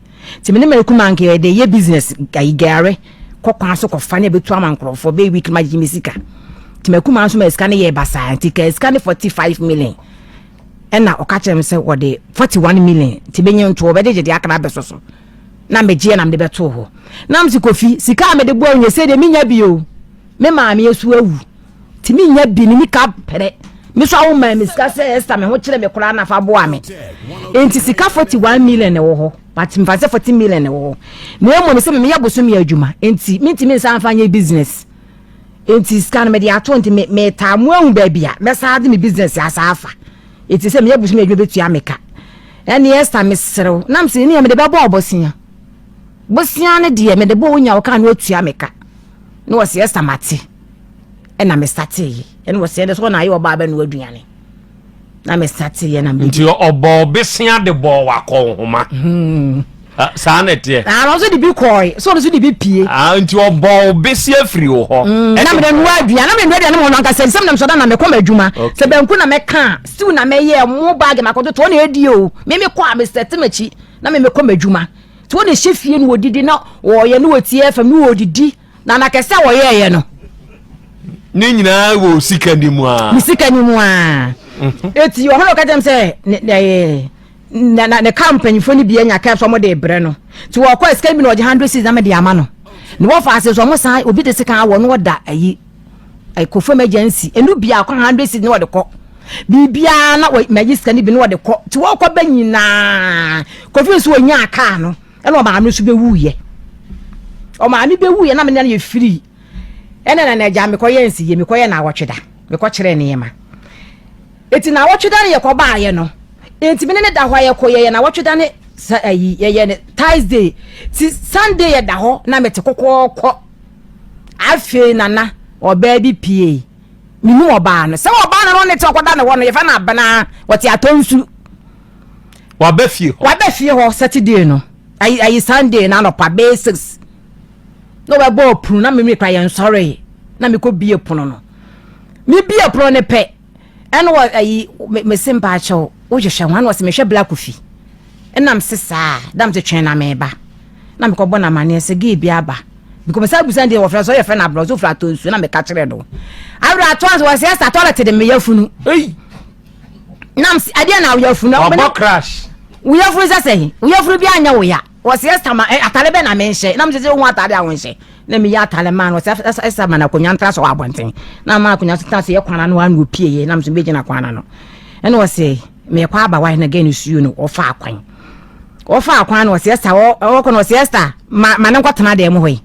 Nti me ne Mɛkuma nka yɛde yɛ business ayi gare kɔ kwan so kɔfa ne ɛbɛtu ama nkurɔfoɔ bɛyɛ week ma gyegye me sika. Nti Mɛkuma nso ma sika no yɛ basaa nti ka sika no 45 million ɛna ɔka kyerɛ me sɛ wɔde 41 million nti bɛnyɛ nto wɔbɛde gyegye akra abɛsɔ so na megyeɛ na mede bɛtoo hɔ. Na mese Kofi sika a mede boa wo nyɛ sɛ deɛ menya bi o me maame asu awu nti menya bi ne nika pɛrɛ me so awo maa me sika sɛ Esther me ho kyerɛ me koraa na fa boa me nti sika 41 million na ɛwɔ hɔ but mfa sɛ 40 million na ɛwɔ hɔ na mmom sɛ meyɛ bosome adwuma nti mentumi nsa mfa nyɛ business nti sika no mede ato nti metaa mo ahu baabi a mɛsa de me business asa afa nti sɛ meyɛ bosome adwuma bɛtua me ka ɛne Esther meserew nam sɛ ne mede bɛbɔ ɔbosea bosea no deɛ mede bɔ wonya wo ka no atua me ka na wɔsɛ Esther mate ɛna me startee ɛna wɔsɛ ɛdɛ sɛ ɔna ayɛ ɔbaa bɛ no aduane na me startee ɛna me nti ɔbɔɔ besea de bɔɔ wakɔ nhoma hmm. ah, saa na ɛteɛ ah, ɔno nso de bi kɔe so ɔno nso de bi pie ah, nti ɔbɔɔ besea firi wɔ hɔ hmm, na mede noa aduane na mede noa aduane ma ɔno ankasa nsɛm nam sɔda na mekɔ m'adwuma sɛ banku na mɛka stew na mɛyɛ mo baage na akɔtoto ɔna ɛdi o me mekɔ a mesɛte m'akyi na me mekɔ m'adwuma nti wɔn na ɛhyɛ fie no wɔdidi na wɔyɛ no wɔtie fam no wɔdidi Na na kɛse a wɔyɛeɛ no. Ne nyinaa wɔ sika ni mu a. Ne sika ni mu a. Mhm. Eti ɔhɔ na ɔka kyerɛ m sɛ ne ne na na ne kaa mpanyinfoɔ no bi anya kaa so wɔn de brɛ no. Ti wɔkɔ sika bi na ɔgye hundred cedis na mɛ de ama no. Na wɔfa ase so wɔn san obi de sika awɔ no ɔda ayi kofo emergency enu bi akɔ hundred cedis na wɔde kɔ. Biribiara na wɔ mɛ yi sika no bi na wɔde kɔ. Ti wɔkɔ bɛ nyinaa kofi nso wɔnyaa kaa no. Ɛna ɔmaame nso bɛwuiɛ. Ɔmaame bɛwuiɛ na me ne no yɛ firi. Ɛna na n'agya mekɔyɛ nsiyɛ, mekɔyɛ naawɔtwe da, mekɔkyerɛ nneɛma. Eti naawɔtwe da no yɛkɔbaeɛ no, enti me ne ne da hɔ a yɛkɔ yɛyɛ naawɔtwe da ne sa ayi yɛyɛ ne Thursday. Ti Sunday yɛda hɔ na mete kɔkɔɔkɔ. Afei nana ɔbaa bi pie. Menim ɔbaa no. Sɛ ɔbaa no no ne te ɔkɔda ne hɔ no yɛfɛ no Abena, ɔte atɔ nsu. Waba fie hɔ. Waba fie hɔ Saturday no. Ayi ayi Sunday na anɔpa bɛyɛ six. Na wɔbɛbɔ pono na mimi kora yɛn nsɔre na mekɔ bie pono no. Me bie pono no pɛ. Ɛna wɔ ayi me me se mpaakyɛw wohwehwɛ ho ɛna wɔsi mehwɛ Black Kofi. Ɛna me se saa dam te twɛn na meba. Na mekɔ bɔ na amaneɛ sɛ gay bi aba. Because me sa busa deɛ wɔfrɛ so yɛ fɛ na abrɛ so fira to nsuo na meka kyerɛ no. Awura ato anso wɔsi ɛsa toilet de meyɛ funu. Ei. Nam se adeɛ na woyɛ funu. Wabɔ crash. Woyɛ funu sɛ sɛ woyɛ funu bi anyɛ wo ya. Wɔsi ɛsa ma eh, atare bɛ na menhyɛ. Nam sɛ sɛ wohu atare a wonhyɛ. Na meyɛ atare maa no wɔsi ɛsa ma na akonnwa ntra so wɔ abɔnten. Na ma akonnwa so tena so yɛ kwan ano ano opie yɛ. Nam so bɛgyina kwan ano. Ɛna wɔsi mekɔ aba wa na gɛn no suo no wɔfa akwan. Wɔfa akwan no wɔsi ɛsa wɔkɔ no wɔsi ɛsa ma ma ne nkɔtena dan mu hɔ yi.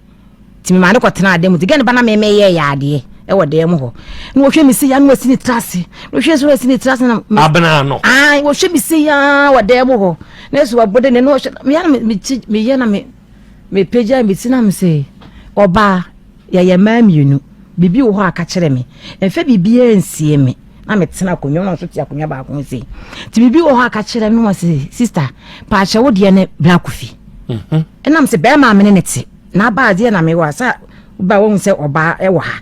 Nti memaa no kɔtenaa dan mu. Nti gɛn ba na meme yɛɛ yɛ adeɛ ɛwɔ dan mu hɔ. Na wɔhwɛ me sei ya na wɔasi ne tiri ase. Na wɔhwɛ so wɔasi ne tiri ase na. Abena no. Ae wɔhwɛ me sei ya wɔ dan mu hɔ. Na ɛso wɔabɔ de ne na wɔhwɛ meyɛ na me ti meyɛ na me mepagya me ti na me sɛ ɔbaa yɛyɛ mmaa mmienu. Biribi wɔ hɔ a ka kyerɛ me. Mfa biribiara nsie me. Na metena akonnwa mu na nso te akonnwa baako ho sei. Nti biribi wɔ hɔ a ka kyerɛ me na wɔse sister paakyɛ wo deɛ ne bra kofi. Mhm. Ɛnam sɛ bɛrima a me ne ne te na aba adeɛ na mewɔ a sɛ ba wɔhu sɛ ɔbaa ɛwɔ ha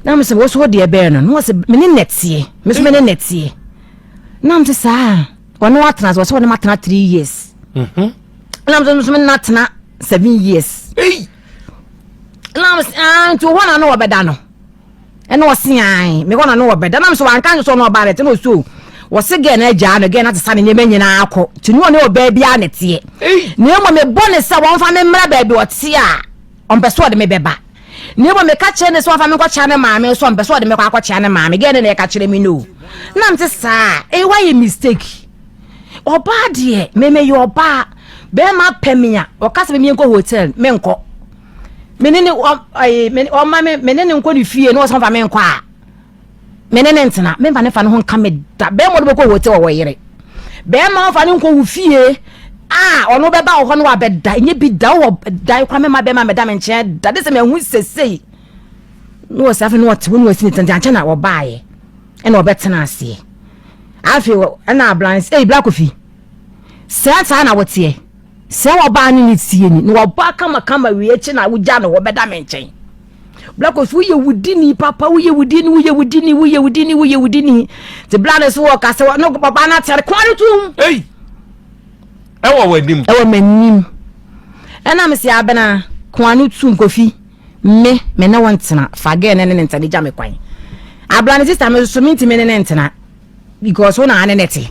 na me sɛ wo so wo deɛ bɛɛ no na wɔsɛ me ne nɛteɛ me so me ne nɛteɛ na me sɛ saa ɔne watena sɛ wɔsɛ ɔne matena three years mhm. na me sɛ me ne natena seven years na me sɛ ah nti hɔ na ne wɔbɛda no Ɛna ɔse ae, mekɔ na ne ɔbɛda. Na mesɛ wanka nso sɛ ɔne ɔbaa no te na ɔse o. Wɔse gɛɛ no agyaa no, gɛɛ no asesa ne nneɛma nyinaa akɔ. Nti ne ɔne ɔbaa biara na ɛteɛ. Na mmom mebɔ no sɛ wɔmfa me mmra baabi ɔte a, ɔmpɛ sɛ ɔde me bɛba. Na mmom meka kyerɛ no sɛ ɔmfa me nkɔkyea ne maame nso ɔmpɛ sɛ ɔde me kɔ akɔkyea ne maame. Gɛɛ no na ɛka kyerɛ me no. Na mete saa, ee woayɛ mistake. Ɔbaa deɛ, me meyɛ ɔbaa. Bɛrima pɛ me a, ɔka sɛ me menkɔ hotel, menkɔ. me ne ne ɔyi me ɔma me me ne ne nkɔ ne fie na ɔsɔn fa me nkɔ a me ne ne ntena me nfa ne fa ne ho nka me da bɛrima ɔde bɛkɔ hotel wɔ yere bɛrima ɔfa ne nkɔ wo fie a ɔno bɛba wɔ hɔ no wabɛda nye bi da wɔ dan kora mɛma bɛrima mɛda me nkyɛn da de sɛ mɛhu sesei na wɔsi afei na ɔte hɔ na wɔsi ne tɛntɛn ankyɛ na ɔbaayɛ ɛna ɔbɛtena aseɛ afei ɛna abrans ɛyi bla kofi sɛ saa na wɔteɛ. Sɛ ɔbaa ne ne tie ni na ɔbaa kamakama wie akyi na wogya no hɔ bɛda me nkyɛn. Bla Kofi woyɛ wudini papa woyɛ wudini woyɛ wudini woyɛ wudini woyɛ wudini. Te bla no so wɔ kasa no ɔbaa no atare kwan no tum. Ei. Ɛwɔ w'anim. Ɛwɔ m'anim. Ɛna me se abena koa no tum kofi me me ne wo ntena fa girl ne ne ne ntena gya me kwan. Abena ne sister me so me ntumi ne ne ntena because wo na ane ne te.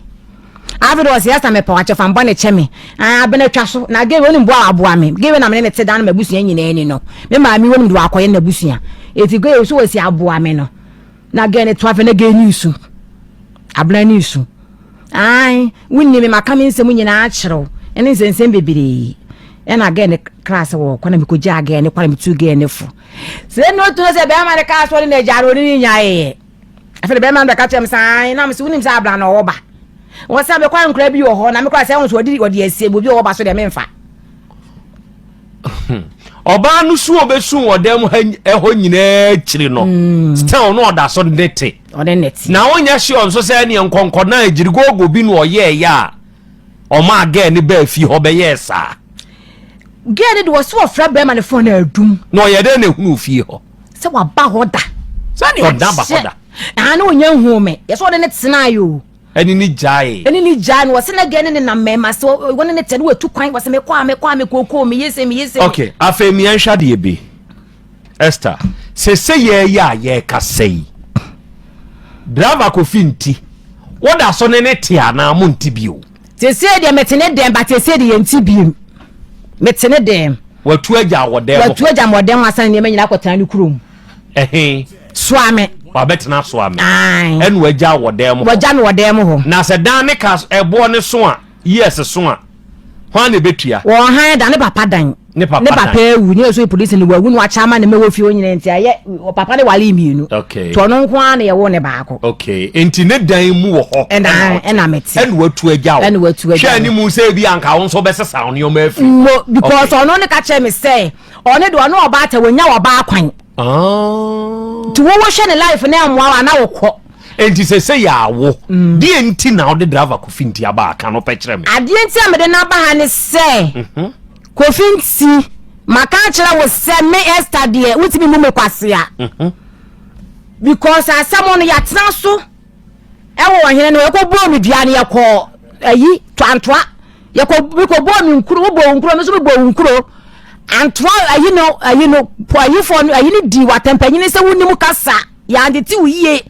Afei de ɔse ɛsa mepɛ wakyɛ fa mbɔ ne kyɛ me. Ah abena twa so na girl wonim boa aboa me. Girl na me ne ne te dan m'abusua nyinaa ni no. Me maame wonim de wakɔyɛ n'abusua. Eti girl so wɔsi aboa me no. Na girl ne to afei na girl ni su. Abena ni su. Ae, wonni me, maka me nsɛm nyinaa akyerɛ wo, ɛne nsɛnsɛm bebree. Ɛna gɛɛ ne kra sɛ wɔkɔ na mekɔgyaa gɛɛ ne kɔ na metu gɛɛ ne fo. Sɛ ɛna otu no sɛ bɛrima no kaa sɛ ɔne no agya no ɔne ne nyaeɛ. Afei de bɛrima no bɛka kyerɛ me sɛ ae, na mesɛ wonim sɛ abla na ɔwɔ ba. Wɔ sɛ mekɔ nkora bi wɔ hɔ na mekora sɛ ɛho so ɔde ɔde asie obi ɔwɔ ba so deɛ memfa. Ɔbaa no su ɔbɛsu wɔ dan mu hɔ nyinaa akyiri no mm. still no ɔda so ne te. Ɔne ne te. Na wonyɛ sure nso sɛ ɛneɛ nkɔnkɔ na agyirigogo bi na ɔyɛɛyɛ a ɔmaa gɛɛ ne baa fie hɔ bɛyɛɛ saa. Gɛɛ ne de wɔ so ɔfrɛ bɛrima ne fon na adum. Na ɔyɛ dɛn na ehunu fie hɔ? Sɛ waba hɔ da. Sɛdeɛ ɔda ba hɔ da. Aha ne ɔnya nhuu me. Yɛ sɛ ɔne ne tenaeɛ o. Ɛne ne gyae. Ɛne ne gyae no wɔsɛ na gɛɛ ne ne nam mɛɛma sɛ wɔne ne te ne wɔatu kwan wɔsɛ mekɔ a mekɔ a mekɔkɔ meyɛ sɛ meyɛ sɛ. Okay afei miɛnhwɛ adeɛ bi. Esther, sese yɛɛyɛ a yɛɛkasa yi, driver Kofi nti, woda so ne ne te anaa mo nte bio? Sese deɛ mete ne dɛm, but sese deɛ yɛnte biem. Mete ne dɛm. Watu agya wɔ dɛm hɔ. Watu agya wɔ dɛm hɔ asan nneɛma nyinaa akɔtena ne kurom. Ɛhe? Soame. Wabɛtena Soame. Ae. Ɛna wagya wɔ dɛm hɔ. Wagya me wɔ dɛm hɔ. Na sɛ dan ne ka ɛboɔ ne so a, years so a, hwan na ɛbɛtua? Wɔn han da ne papa dan. Ne papa dan. Ne papa awu ne yɛ so polisi no wawu no wakyɛ ama ne mma wɔ fie hɔ nyinaa nti ayɛ papa ne wale mmienu. Okay. To ɔno nko ara na yɛwo ne baako. Okay. Nti ne dan mu wɔ hɔ. Ɛna ɛna mete. Ɛna watu agya wo. Ɛna watu agya. Hwɛ anim sɛ ebi anka wo nso bɛsesa wo nneɛma afiri. No because ɔno ne ka kyerɛ me sɛ ɔne de ɔne ɔbaa tɛ wɔnya ɔbaa kwan. Ah. Nti wo wohwɛ ne life na ɛmmoa wo ana wokɔ. Enti sese yɛ awo. Mm. Deɛ nti na wode driver Kofi nti aba aka no pɛ kyerɛ me. Adeɛ nti a mede no aba ha ne sɛ mhm. Kofi nti maka akyerɛ wo sɛ me Esther deɛ wotumi mu me kwasea. Mhm. Because asɛm no yɛatena so ɛwɔ ɔhene no yɛkɔbɔɔ me dua no yɛkɔ ayi toantoa yɛkɔ mekɔbɔɔ me nkuro wobɔ wo nkuro me nso mebɔ wo nkuro antoa ayi no ayi no ayifoɔ no ayi no di watampanyini sɛ wonim kasa. Yɛantete wo yie,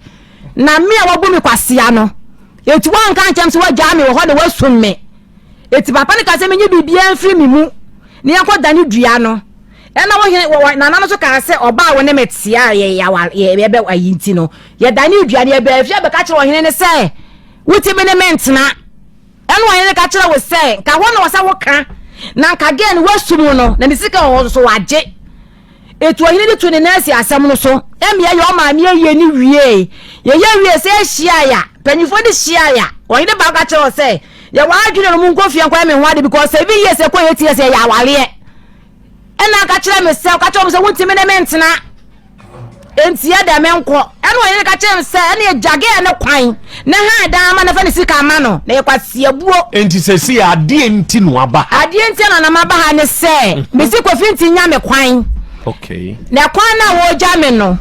na me a wɔabu me kwasea no, enti woanka ankyerɛ me sɛ woagyaa me wɔ hɔ na woasum me. Enti papa no kaa sɛ menyi biribiara mfiri me mu na yɛnkɔdane dua no. Ɛnna wo hene, wɔ, nana no nso kaa sɛ ɔbaa a wo ne me te a yɛbɛ ayi nti no, yɛdanee dua no. Yɛbaa fie abɛka kyerɛ ɔhene no sɛ, wotumi ne me ntena. Ɛnna ɔhene no ka kyerɛɛ wo sɛ, nka hɔ na ɔsɛ woka, na nka gɛɛ no woasum no, na ne sika wɔ hɔ nso wagye. Etu ɔhene no tu ne nan si asɛm no so. Ɛma yɛyɛ ɔmaame ayie no wiei. Yɛyɛ wie sɛ yɛhyiae a, mpanyinfoɔ no hyiae a, ɔhene baako ka kyerɛɛ wɔn sɛ, Yɛwɔ adwene no monkɔ fie nkɔyɛ me ho ade because 7 years ɛkɔ 8 years yɛyɛ awareɛ. Ɛna aka kyerɛ me sɛ, ɔka kyerɛ wɔn sɛ wontumi ne me ntena. Enti ɛdɛ menkɔ. Ɛna ɔhene ka kyerɛ me sɛ, ɛne agyagɛɛ no kwan na han dan ama no fa ne sika ama no na yɛ kwasiabuo. Enti sɛsi adeɛ nti na waba ha? Adeɛ nti na na maba ha ne sɛ, mhm. mesi Kofi nti nya me kwan. Okay. Na kwan no a wɔgya me no,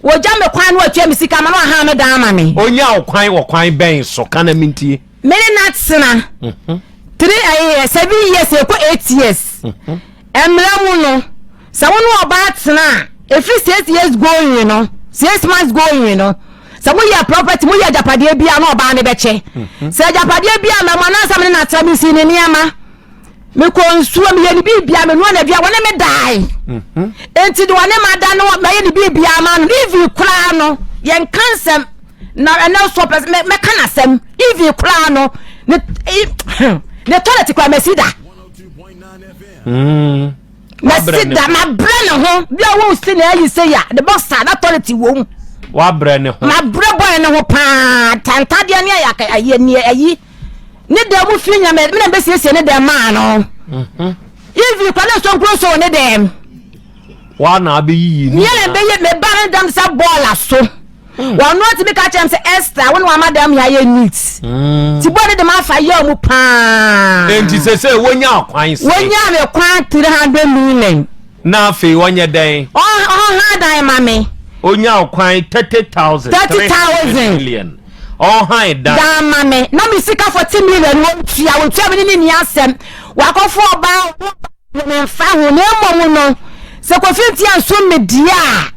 wɔgya me kwan no wɔatua me sika ma no ahan me dan ama me. Onya wo kwan wɔ kwan bɛn so ka na mentie. Me ne no atena mhm. three eh, 7 years ɛkɔ 8 years. Mhm. Mmara mu no, sɛ wo ne ɔbaa tena a, ɛfiri 6 years going no, 6 months going no, sɛ moyɛ property, moyɛ agyapadeɛ bi a na ɔbaa no bɛkyɛ. Mhm. Sɛ agyapadeɛ bi a mɛmo anaasɛ me ne no atena, mesii ne nneɛma, mekɔ nsuo, meyɛ ne biribia, menoa n'adua, wɔne me dae. Mhm. Enti de wɔne ma da no, mɛyɛ ne biribia ma no, even koraa no, yɛnka nsɛm na ɛnɛ nso ɔpɛ sɛ mɛka n'asɛm, even koraa no, ne ne toilet koraa mɛsi da. Mm. Mɛsi da mabrɛ ne ho bi a wɔn si na ayi sɛ ya ne boxer na toilet wɔ mu. Wabrɛ ne ho. Mabrɛ bɔyɛ ne ho paa tantadeɛ ne ayɛ ayɛ ne ayi ne dan mu fi nyina mɛ na mbɛsiesie ne dan maa no. Mhm. Even kura ne nso nkuro so ne dan. Wa na abɛyiyi ne. Nyɛ na mbɛyɛ mɛ ba ne dam sɛ bɔɔla so. Hmm. Wɔn no tumi ka kyerɛ m sɛ Esther wo ne wama dɛm yɛ ayɛ neat. Hmm. Ti bɔ ne de ma afa yɛ ɔmo paa. Enti sɛ sɛ wonya kwan sɛ. Wonya me kwan 300 million. Na afei ɔnyɛ dɛn? Ɔha dan ma me. Onya kwan 30,000. 30,000 million. Ɔnhan dan. Dan ma me na me sika 40 million wɔntua wɔntua me ne ne nni asɛm wakɔfo ɔbaa ɔno ɔbaa me mfa ho na mmom no sɛ Kofi Nti ansom me deɛ a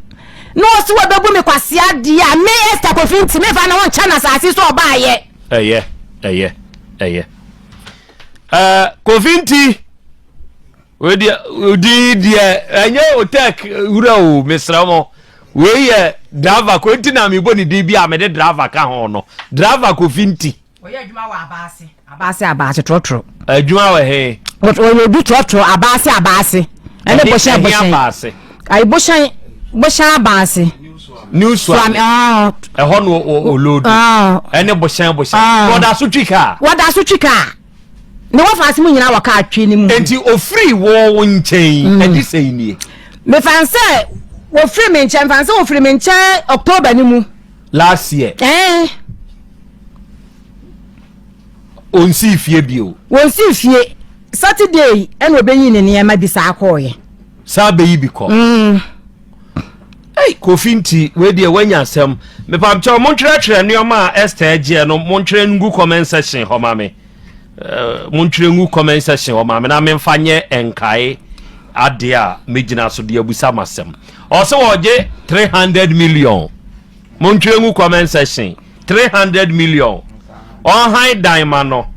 na ɔse wɔbɛbu me kwasea deɛ a me Esther Kofi Nti memfa ne ho nkyɛ no asase so ɔbaayɛ. Ɛyɛ ɛyɛ ɛyɛ ɛɛ Kofi Nti wei deɛ odin deɛ ɛnyɛ otek wura o mesrɛ mo wei yɛ driver ko nti na mebɔ ne din bi a mede driver ka ho no driver Kofi Nti. Ɔyɛ adwuma wɔ abaase. Abaase abaase trɔtrɔ. Adwuma wɔ he? Ɔyɛ obi trɔtrɔ abaase abaase. Ɛne bohyɛn bohyɛn. Abaase. Ayi bohyɛn bohyɛn abaase. New Suame. Ah. Ɛhɔ no olodu. Ah. Ɛne bohyɛn bohyɛn. Ah. Wɔda so twi kaa. Wɔda so twi kaa. Ne wɔfa ase mu nyinaa wɔ kaa twi ne mu. Enti ofiri wɔ wo nkyɛn ɛdi sɛn nie? Mefa nsɛ wɔfiri me nkyɛn mefa nsɛ wɔfiri me nkyɛn October ne mu. Last year. Ɛɛ. Onsii fie bio. Wɔnsii fie. Saturday ɛna ɔbɛyi ne nneɛma bi saa kɔɔyɛ. Saa bɛyi bi kɔ. Mm. Ei, Kofi nti, wei deɛ wanya asɛm. Mepamkyɛw, montwerɛtwerɛ nneɛma a Esther gyeɛ no, montwerɛ ngu comment section hɔ ma me. Uh, montwerɛ ngu comment section hɔ ma me na memfa nyɛ nkae adeɛ a megyina so de abusa m'asɛm. Ɔsɛ wɔgye 300 million. Montwerɛ ngu comment section. 300 million. Ɔnhan dan ma no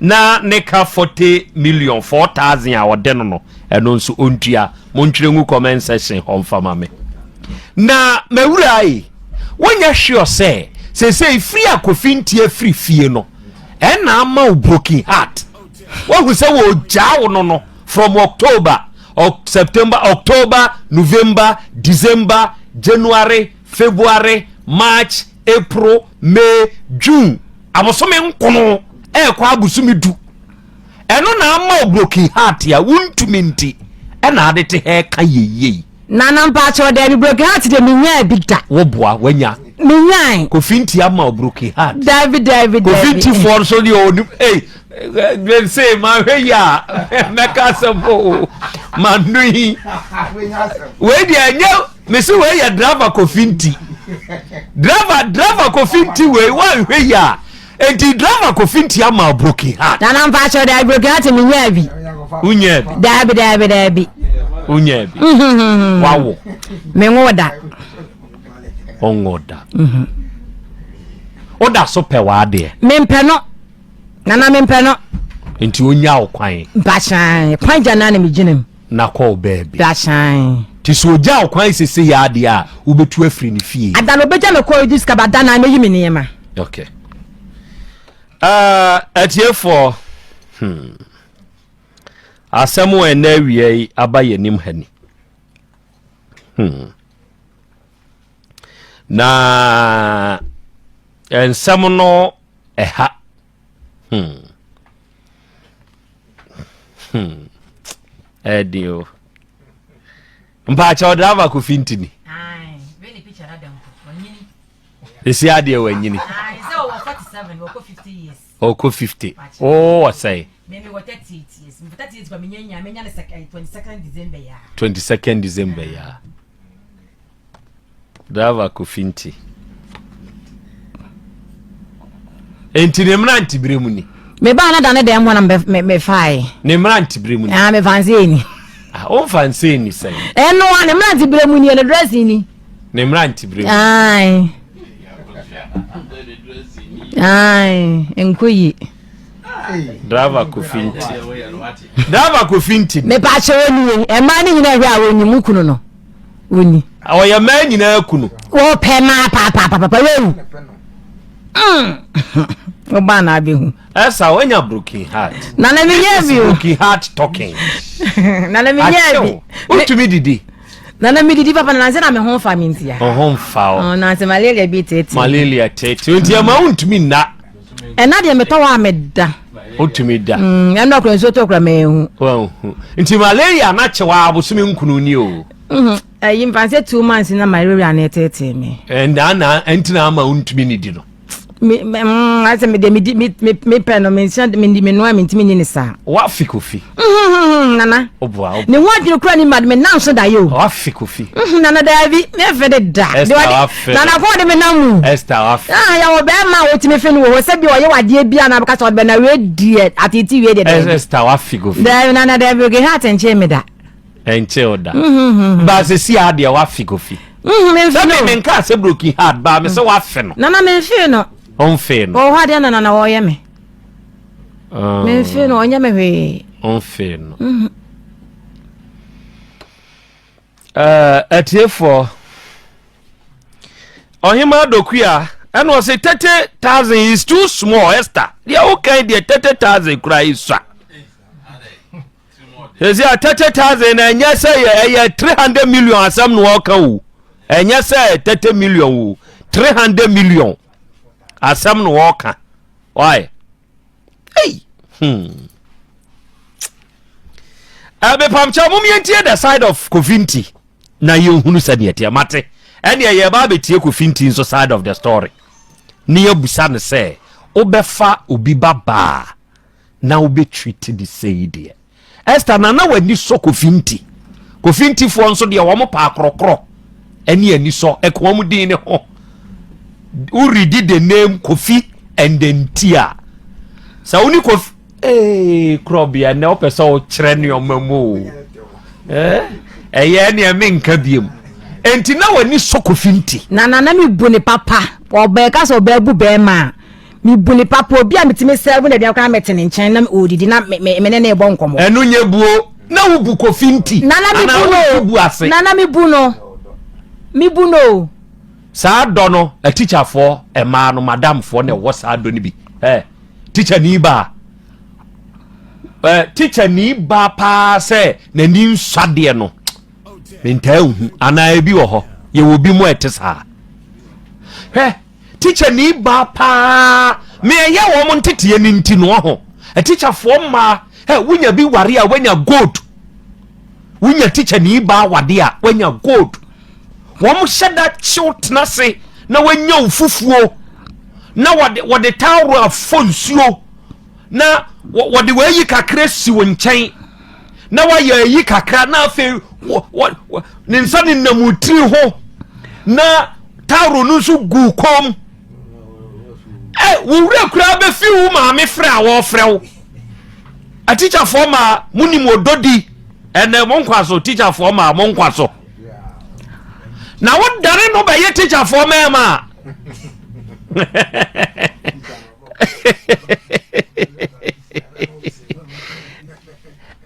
na ne ka 40 million 4000 a ɔde no no ɛno nso ɔntua. Montwerɛ ngu comment section hɔ mfa ma me. Na mawura yi, wonyɛ sure sɛ seesei firi a Kofi Nti afiri fie no ɛna ama wo broken heart. Wahu sɛ wɔgyaa wo no no from October, September, October, November, December, January, February, March, April, May, June. Abosome nkono ɛrekɔ abosome du. Ɛno na ama wo broken heart a wontumi nti ɛna ade te ha ɛka yeyei. Nana mpakyɛw daabi broken heart deɛ menyaa bi da. Wo boa wanya. Menyae. Kofi Nti ama wo broken heart. Daabi daabi daabi. Kofi Nti foɔ nso deɛ ɔnim ei se mahwɛ yi a mɛka asɛm o mano yi wei deɛ ɛnyɛ mese wei yɛ driver Kofi Nti driver driver Kofi Nti wei woanhwɛ yi a Enti driver Kofi nti ama broken heart. Nana mfa akyɛw daabi broken heart mi nyaa bi. Wonyaa bi. Daabi daabi daabi. Wonyaa bi. Wawo. Me nwo da. Ɔnwo da. Mhm. Woda so pɛ w'adeɛ. Mempɛ no. Nana mempɛ no. Nti onya wo kwan. Mpakyɛn kwan gya naa na megyina mu. Na kɔ wo baabi. Mpakyɛn. Nti sɛ ogya wo kwan sese yɛ adeɛ a wobɛtu afiri ne fie. Ada na obɛgya me kɔ edi sika ba da na mɛyi me nneɛma. Okay. Uh, atiefoɔ hmm. Asɛm a ɛnɛ awia yi aba yɛn anim ha ni. Hmm. Na nsɛm no ɛha. Hmm. Hmm. Ɛdi o. Mpaakyɛw driver Kofi Ntini. Esi adeɛ wanyini. Ɔkɔ 50. Oh, ɔsɛe. 22nd December ya. Driver Kofi Nti. Enti ne mmerantebere mu ni. Mebaa na da ne dɛm hɔ na mefae. Ne mmerantebere mu ni. Ah, mefa nsɛ ni. Ah, womfa nsɛ ni sɛn? Ɛno a ne mmerantebere mu ni, ne dressing ni. Ne mmerantebere mu. Ae. Ae, nkɔ yie. Driver Kofi Nti. Driver Kofi Nti. Mepa akyɛ wɔ nie, mmaa ne nyinaa hwɛ a wɔnyi mu kunu no. Wɔnyi. Ɔyɛ mmaa nyinaa kunu. Wɔpɛ maa paapaapaapa wɔwu. Ɔbaa na abɛhu. Ɛsa wanya broken heart. Nana mi nyɛ bi o. Broken heart talking. Nana mi nyɛ bi. Wotumi didi. Nana mi didi papa nansi na mi ho nfa mi ntia. Ɔho nfa o. Nansi malaria bi tete. Malaria tete nti ɛma wontumi nna. Ɛna deɛ metɔ hɔ a meda. Wotumi da. Ɛna ɔkura nsuo tɔ kura mɛnhu. Wanhu. Nti malaria na kyewa abosome nkunu ni o. Ɛyi mfa sɛ 2 months na malaria na ɛtetee me. Ɛnna na ɛntina ama wontumi nidi no. Me me mm asɛ me deɛ me di me me me pɛ no me nhyɛ me di me noa me ntumi nni ne saa. Wafi Kofi. Mm nana. Oboa oboa. Ne ho adwene kura ni ma de me nam so da yɛ o. Wafi Kofi. Mm nana daabi me fɛ de da. Esther wafi. Nana kɔn de me nam mu. Esther wafi. Ah yɛ wɔ bɛrima a wotumi fi no wɔ hɔ sɛ bi ɔyɛ wadeɛ bi a na bɛka sɛ ɔde bɛ na wei deɛ atete wei deɛ daabi. Esther wafi Kofi. Daabi nana daabi okay heart nkyɛn mi da. Ɛnkyɛ o da. Ba sɛ si adeɛ wafi Kofi. Memfe no. Sɛ me menka sɛ broken heart ba me sɛ wafe no. Nana memfe no. Ɔmfe no. Ɔwɔ hɔ adeɛ na nana wɔyɛ me. Memfe no ɔnyɛ me hwee. Ɔmfe no. Atiefoɔ Ɔhema Dokua ɛna ɔse 30,000 is too small Esther deɛ wokan deɛ 30,000 kura yi sua. Sɛsi a 30,000 na ɛnyɛ sɛ yɛ ɛyɛ 300 million asɛm na ɔka o ɛnyɛ sɛ 30 million o 300 million asɛm na ɔka why hey ɛbepamkyɛ mom yɛntie the side of Kofi Nti na yɛnhunu sɛdeɛ ɛteɛ mate ɛneɛ yɛba abɛtie Kofi Nti nso side of the story ne yɛbusa no sɛ wobɛfa obi ba baa na wobɛ treat ne sei deɛ. Esther na na w'ani sɔ Kofi Nti. Kofi Ntifoɔ nso deɛ wɔn pa akorɔkorɔ ɛne ani sɔ ɛka wɔn din ne ho. Woredi the name Kofi and the Nti a sɛ wo ne Kofi ee korɔbea nnɛ wopɛ sɛ wokyerɛ nneɛma mu o ɛyɛ ɛneɛ menka biom enti na w'ani sɔ Kofi Nti. Na na na mebu ne papa ɔbɛka sɛ ɔbɛbu bɛrima a Mebu no papa, obi a metumi serve no aduan koraa mete ne nkyɛn na ɔredidi na me me ne no rebɔ nkɔmmɔ. Ɛno nyɛ buo. Na wobu Kofi nti? Nana mebu Anaa no wotu o. bu ase? Nana mebu no. Mebu no o. Saa dɔ no, atikyafoɔ mmaa no, madamfoɔ na ɛwɔ saa dɔ no bi. Eh, tikyani baa. Eh, tikyani baa paa sɛ n'ani nsɔ adeɛ no. Mentaa nhu. Anaa ebi wɔ hɔ. Yɛwɔ bi mu a ɛte saa. Hwɛ. Tikyani baa paa me ɛyɛ wɔn nteteɛ no nti no ɔho atikyafoɔ mmaa ɛ wonya bi ware a woanya gold wonya tikyani baa wade a woanya gold wɔn hyɛ da kyew tena se na woanya wo fufuo na wɔde wɔde taworo afɔ nsuo na wɔde wɔayi kakra si wo nkyɛn na wayɛ ayi kakra na afei ne nsa ne nam tiri ho na tawuro no nso gu kɔn ɛ wo wura koraa bɛfi wo maame frɛ a wɔfrɛ wo atikyafoɔ maa mo nim ɔdɔ di ɛnɛ mo nkwa so tikyafoɔ maa mo nkwa so na wodane no bɛyɛ tikyafoɔ mɛɛma a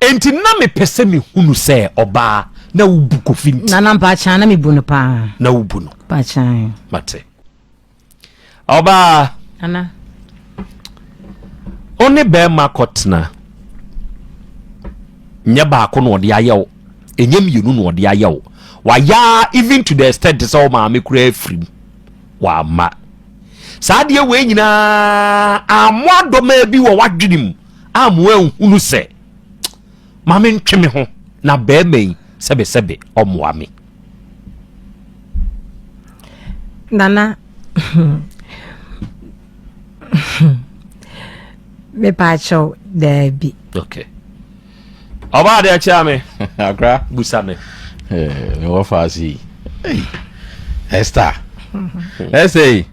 Enti na mepɛ sɛ mehunu sɛ ɔbaa na wobu Kofi nti. Nana mpakyɛn na mebu no paa. Na wobu no. Mpakyɛn. Mate. Ɔbaa. Nana. Wo ne bɛrima kɔtena. Nyɛ baako na ɔde ayɛ wo. Ɛnyɛ mmienu na ɔde ayɛ wo. Wayɛ even to the extent sɛ wo maame koraa afirim. Wamma. Saa adeɛ wei nyinaa amoadɔmaa bi wɔ w'adwene mu a mo anhunu sɛ ma mentwe me ho na bɛrima yi sɛbesɛbe ɔmmoa me. Nana mepaakyɛw daabi. Okay. Ɔbaa deɛ kyea me. Akra. Busa me. Eh, me wɔ faase yi. Esther. Esther yi.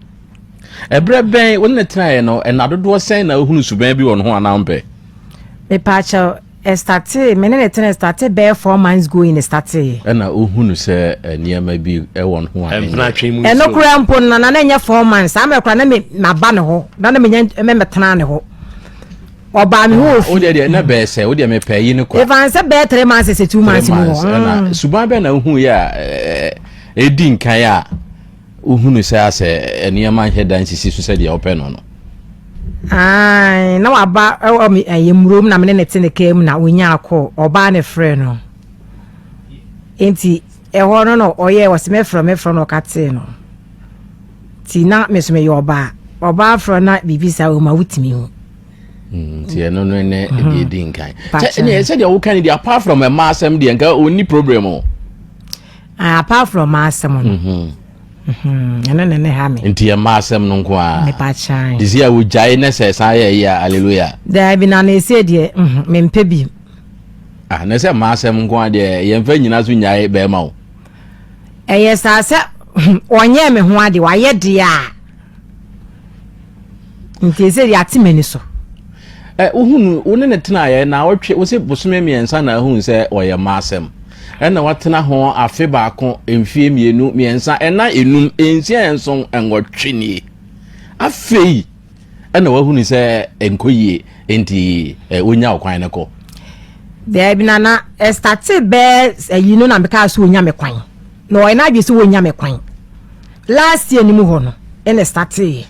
Ɛberɛ bɛn wo ne tenaeɛ no ɛna dodoɔ sɛn na wohunu suban bi wɔ ne ho anaa wompɛ? Mepaakyɛw ɛstate me ne ne tena ɛstate bɛyɛ 4 months going ɛstate. Ɛna wohunu sɛ nneɛma bi ɛwɔ ne ho a ɛnyɛ. Ɛno koraa mpo no na na ɛnyɛ 4 months saa mmerɛ koraa na me maba ne hɔ na na menya mɛmɛtena ne hɔ. Ɔbaa me hɔ ofi. Wo deɛ deɛ na bɛyɛ sɛ wo deɛ mepɛ yi ne kwa. Evan sɛ bɛyɛ 3 months sɛ 2 months mu hɔ. Ɛna suban bɛn na wohu yɛ a ɛdi nkan a wohunu sɛ asɛ nneɛma nhyɛ da nsisi so sɛdeɛ wopɛ no no. Ae, na waba ɛwɔ me ɛyɛ murom na me ne ne te ne kaa mu na onyaa kɔ ɔbaa ne frɛ no. Nti ɛhɔ no na ɔyɛ ɔsɛ mɛfrɛ mɛfrɛ na ɔka tee no. Nti na me so meyɛ ɔbaa. Ɔbaa frɛ na biribi saa wɔ mu a wotumi hu. Nti ɛno no ne deɛ ɛdi nkan. Sɛdeɛ woka no deɛ apart from ɛma asɛm deɛ nka ɔnni problem o. Ah, apart from ma asɛm no. Mhm, ɛno na ne ha me. Nti yɛ mma asɛm no nko ara. Mepa kyan. Te sɛ a wogyae ne sɛ san yɛ yi a hallelujah. Daabi na na ɛsɛ deɛ mhm, mempɛ bi. Ah, na sɛ mma asɛm nko ara deɛ yɛmfa nyina so nyae bɛrima o. Ɛyɛ saa sɛ ɔnyɛɛ me ho ade wayɛ deɛ a nti ɛsɛ deɛ ate m'ani so. Ɛ wohunu wo ne ne tenaeɛ na ɔtwe wo sɛ bosome mmiɛnsa na ahunu sɛ ɔyɛ mma asɛm ɛna watena ho afe baako mfie mmienu mmiɛnsa ɛna enum nsia nson nwɔtwe nie afei ɛna wahunu sɛ ɛnkɔ yie nti wonya ɔkwan no kɔ. Daabi na na ɛstate bɛɛ ayi no na mekaa sɛ ɔnya me kwan na ɔyɛ n'adwene sɛ wɔnya me kwan last year no mu hɔ no ɛna ɛstateeɛ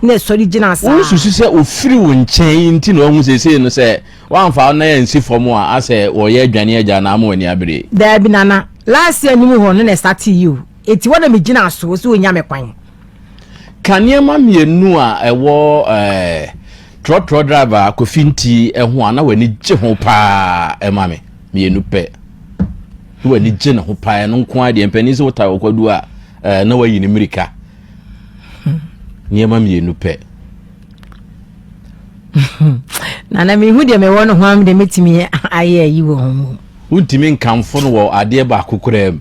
na ɛsɔre gyina saa. Wosusu sɛ ofiri wo nkyɛn nti na wahu seesei no sɛ woamfa wo nan ansi fam a asɛ wɔyɛ adwane agya na ama w'ani abere? Daabi nana last year no mu hɔ no na ɛstateeɛ o eti hɔ na megyina so sɛ ɔnya me kwan. Ka nneɛma mmienu a ɛwɔ ɛɛ trɔtrɔ driver Kofi Nti ho a na w'ani gye ho paa ɛma me mmienu pɛ. Na w'ani gye ne ho paa ɛno nko ara deɛ mpanin sɛ wotaa ɔkwadu a ɛɛ na wayi ne mmirika. Nneɛma mmienu pɛ. Nana mehu deɛ mewɔ no ho am deɛ mɛtumi ayɛ ayi wɔ ho. Wontumi nkamfo no wɔ adeɛ baako koraa mu.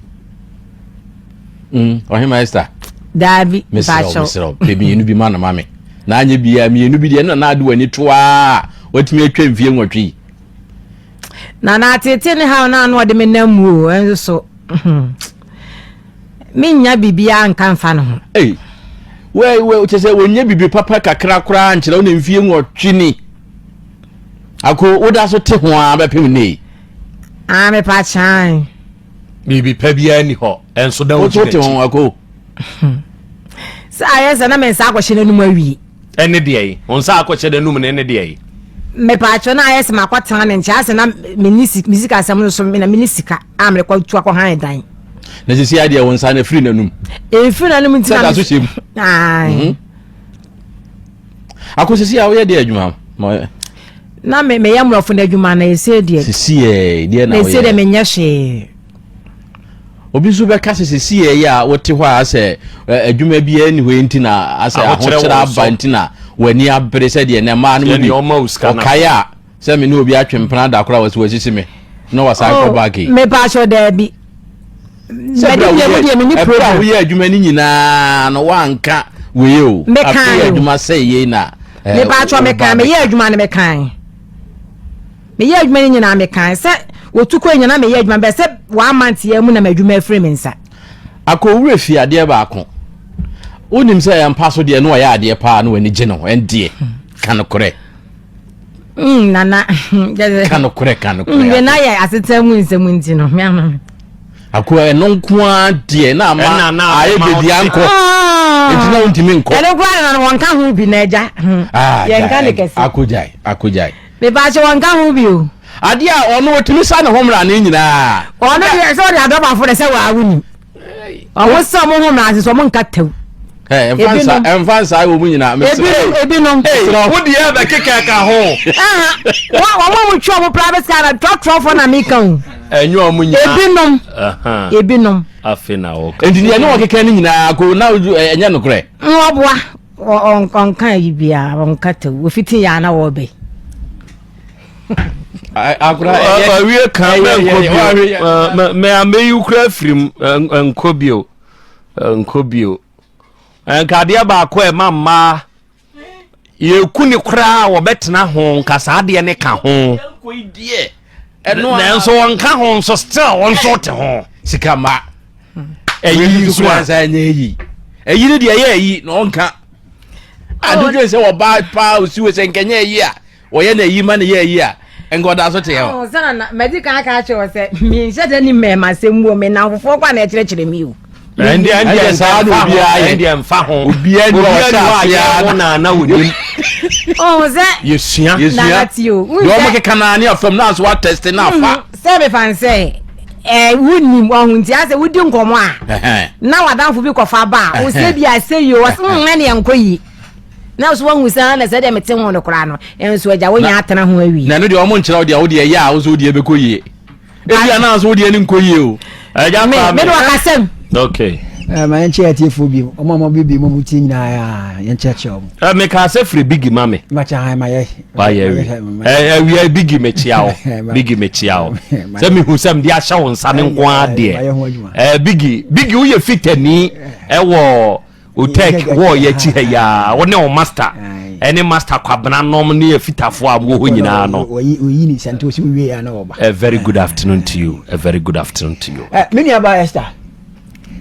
Mm, ɔhema Esther. Daabi, mesrɛ wo, mesrɛ wo, pɛ mmienu bi ma no ma me. Na anyɛ biara mmienu bi deɛ ɛna na ade w'ani to a watumi atwa mfie nwɔtwe yi. Na na atete ne haw na ano ɔde me nam mu o, ɛnso so. Mennya biribiara nka mfa ne ho. Ei, wei wei kyɛ sɛ wɔnyɛ biribi papa kakra koraa nkyerɛ wo na mfie nwɔtwe ni. Ako, woda so te ho ara bɛpem nnɛ yi. Ah, mepa kyan. Biribi pa biara nni hɔ, ɛnso na wogyina akyi. Wote ho ako. Sɛ ayɛ sɛ na me nsa akɔhyɛ n'anum awie. Ɛne deɛ yi, wo nsa akɔhyɛ n'anum no ɛne deɛ yi. Mepaakyɛw na ayɛ sɛ makɔtena ne nkyɛn asɛ na menni me sika asɛm no so na menni sika a merekɔ tu akɔ han dan. Na sisi adeɛ wo nsa no afiri n'anum. Ɛmfiri n'anum nti na. Sɛ da so hyɛ mu. Ae. Ako sisi a woyɛ deɛ adwuma. Na me meyɛ mmorɔfo no adwuma na ɛsɛ deɛ. Sisi yɛ deɛ na woyɛ. Ɛsɛ deɛ menyɛ hwee. Obi nso bɛka sɛ sisi yɛ yɛ a wote hɔ a asɛ adwuma biara ni hɔ nti na asɛ ahokyerɛ aba nti na w'ani abere sɛ deɛ na mmaa no mu bi ɔkae a Sɛ me ne obi atwe mpena da koro a wɔsi wɔasisi me na wɔsan kɔ oh, back yi. Mepa ahyɛ daabi. Sɛ bere a woyɛ adwuma no nyinaa no woanka wei o. Mekan o. Adwuma sɛ yei na. Eh, mepa akyɛ mekan meyɛ adwuma no mekan. Meyɛ adwuma no nyinaa mekan sɛ wɔtu kɔ nyinaa meyɛ adwuma bɛ sɛ one month yɛ mu na m'adwuma afiri me nsa. Akɔwura fi adeɛ baako. Wonim sɛ ɛmpa so deɛ na ɔyɛ adeɛ paa na w'ani gye ne ho ɛndeɛ ka nokorɛ. Mm, nana. Ka nokorɛ, ka nokorɛ. Mm, na yɛ asetena mu nsɛm nti no, me ama me. Akoa ɛno nko ara deɛ na ama ayɛ baabi ankɔ. Ah. Nti na wontumi nkɔ. Ɛno nko ara na wɔnka ho bi na agya. Hmm. Ah, Yɛnka ne kɛse. Akogyae, akogyae. Mepaakyɛ wɔnka ho bi o. Adeɛ a ɔno ɔtumi sa ne ho mmara ne nyinaa. Ɔno deɛ sɛ ɔde adɔbafo de sɛ wɔawo nim. Ɔmo sɛ ɔmo ho mmara ase sɛ ɔmo nka tɛw. Ebinom ɛnfa nsa wɔ mu nyinaa. Ebinom ebinom. Wo deɛ bɛ keka ka ho. Wɔn a wɔn twa wɔn private car na trɔtrɔfo na mi ka o. Ɛnyɛ wɔn nyinaa. Ebinom ebinom. Afe na wɔka. Nti deɛ ne wɔn keka ne nyinaa ko na ɛnyɛ nokorɛ. Ɔboa ɔnka yi biara ɔnka tɛw ofiti yɛ ana wɔbɛ. Akora ɛyɛ. Awie kan mɛ nkɔ bio mɛ amɛyi kura firim nkɔ bio nkɔ bio. Nka adeɛ baako a ɛma mmaa yɛku ne koraa wɔbɛtena ho nka saa adeɛ ne ka ho nanso wɔnka ho nso still wɔn nso te ho. Sika ma ɛyi nso a ɛnyɛ ɛyi ɛyi ne deɛ ɛyɛ ɛyi na ɔnka adwodwo sɛ ɔbaa paa osiwe sɛ nkɛnyɛ ɛyi a Wɔyɛ no ayi ma no yɛ ayi a, nka ɔda so te hɔ. Oh, sɛ na madi kan aka akyerɛ wɔ sɛ menhyɛ da ni mmɛɛma asɛm mu o, me nnamfofoɔ kɔ a na ɛkyerɛkyerɛ me o. Ɛndeɛ ɛndeɛ saa na obiara yɛ. Ɛndeɛ mfa ho. Obiara ni ɔhyɛ aseɛ ho na na onim. Oh, sɛ yɛsua. Yɛsua. Nana ti o. Deɛ wɔn keka naa ne afam naa so atɛste na afa. Sɛ mefa n sɛ ɛɛ wunim ɔho nti asɛ wodi nkɔmɔ a na wadanfo bi kɔfa ba a ɔsɛ bi asɛ yi o ɔsɛ mm ɛne ɛnkɔ yi. Na so wahu sɛ na sɛ deɛ mete ho no koraa no nso agya wonya atena ho awie. Na ɛno deɛ ɔmo nkyerɛ wo deɛ wo deɛ yɛ a wo nso wo deɛ bɛkɔ yie. Ebi anaa nso wo deɛ no nkɔ yie o. Agya me Kwame. me de wakasɛm. Okay. Eh, ma yɛnkyɛ atiefoɔ bi ɔmo a mɔbɛbi mu mu tie nyinaa yɛnkyerɛkyerɛ ɔmo. Eh, mekaa sɛ firi bigi ma me. Makyɛ han ma yɛ. Wayɛ wi. Eh, awia bigi mekyia wo. Bigi mekyia wo. Sɛ mehu sɛ mede ahyɛ wo nsa ne nko ara deɛ. Eh, bigi bigi woyɛ fitani ɛwɔ Otek wɔ yɛ akyi ha yi wo ne wo master ɛne master Kwabena nom ne afitafoɔ a wɔ hɔ nyinaa no. Oyi ni sɛ nti osi wie ya na ɔba. A very good afternoon to you. A very good afternoon to you. Eh, me nua ba Esther.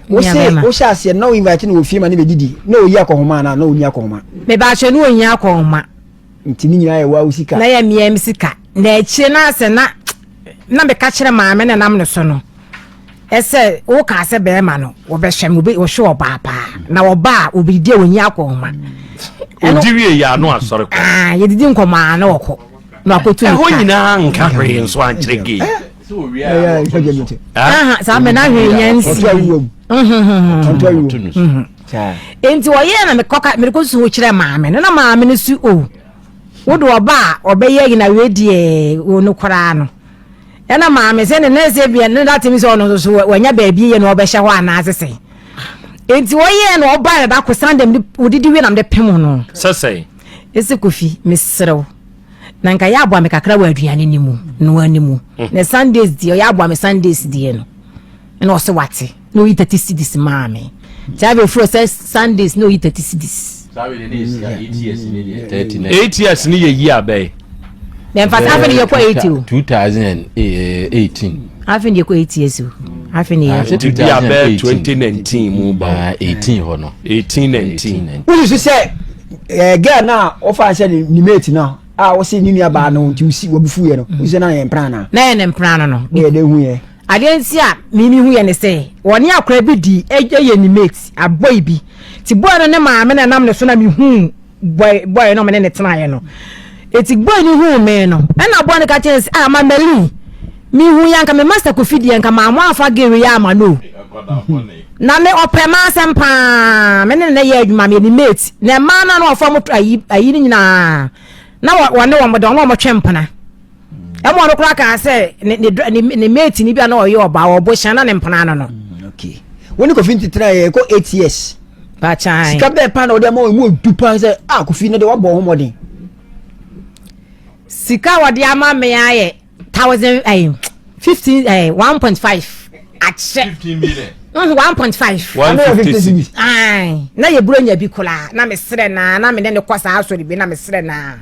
Wo se wo hyɛ aseɛ na wo invite no wɔ fie ma ne bɛdidi na oyi akɔhoma anaa na ɔnni akɔhoma. Mebaakyɛ no ɔnyi akɔhoma. Nti ne nyinaa yɛ wo sika. Na yɛ mmea me sika. Na akyire na asɛ na na meka kyerɛ maame na nam ne so no. Ɛsɛ wokaa sɛ bɛrima no wɔbɛhwɛ me wɔhwɛ ɔbaa paa na ɔbaa a obɛdidi a ɔnyi akɔhoma. Ɔdi wie yɛ ano asɔre kɔ. Ah, yɛdidi nkɔmɔ a na ɔkɔ. Na wakɔtu ne kaa. Ɛhɔ nyinaa nka hwee nso ankyerɛ gay. Saa mɛ na hwee nyɛ nsi. Nti ɔyɛɛ na mekɔka mekɔ su kyerɛ maame no na maame no su o wode ɔba a ɔbɛyɛ yi na wei deɛ wɔ no koraa no ɛna maame sɛ ne nɛɛsɛ bia ne date mi sɛ ɔno nso so wanya baabi yɛ na ɔbɛhyɛ hɔ anaasɛ sɛ nti ɔyɛɛ na ɔba na dako sande mede odidi wie na mede pem no sɛ sɛ ɛsɛ kofi meserew na nka yɛ aboa me kakra wɔ aduane no mu noa no mu hmm. na sundays deɛ ɔyɛ aboa me sundays deɛ no ɛna ɔsɛ wate na oyi 30 cedis maa me nti afei furo sɛ sundays na oyi 30 cedis eight years ni yɛ yi abɛɛ na nfa afei ne yɛ kɔ 80 o 2018 afei ne yɛ kɔ 8 years o afei ne yɛ nti bi abɛɛ 2019 mu ba 18 hɔ no 18 19 wosusu sɛ ɛɛ girl na ɔfa sɛ ne mate no a ɔsi ne nua baa no nti osi wɔbi fu yɛ no osi sɛ na yɛ mpena na. Na yɛ ne mpena no no. Ne yɛ de hu yɛ. Adeɛ nti a mimi hu yɛ ne sɛ wɔne akora bi di ɛyɛ ne mate aboy bi ti boy no ne maame na nam ne so na mi hu boy boy no me ne ne tena yɛ no eti boy no hu me no ɛna boy no ka kyɛn sɛ ah ma mɛlin mi hu yɛ nka me master kofi deɛ nka maa mo afa gay wei ama no. Na me ɔpɛ m'asɛm paa, me ne no na ɛyɛ adwuma, meyɛ ne mate. Na mmaa no a na wɔfa wɔn ayi ayi no nyinaa, na wɔne wɔn da, wɔne wɔn twe mpena. Ɛma ɔno koraa kaa sɛ ne ne ne ne mate ni bi a na ɔyɛ ɔbaa ɔbɔ hyɛn na ne mpena no no. Mm, okay. Wɔn ne Kofi ntetena yɛ kɔ 8 years. Pakyan. Sika bɛɛ paa na ɔde ama wɔn mu odu paa sɛ ah Kofi na de wabɔ ho mmɔden. Sika a wɔde ama me ayɛ thousand ɛyi eh, 15 ɛɛ eh, 1.5 akyɛ. 15 million. 1.5. 150 cedis. Ayi na yɛ buro nya bi koraa na me srɛ naa na me ne ne kɔ saa asɔre bi na me srɛ naa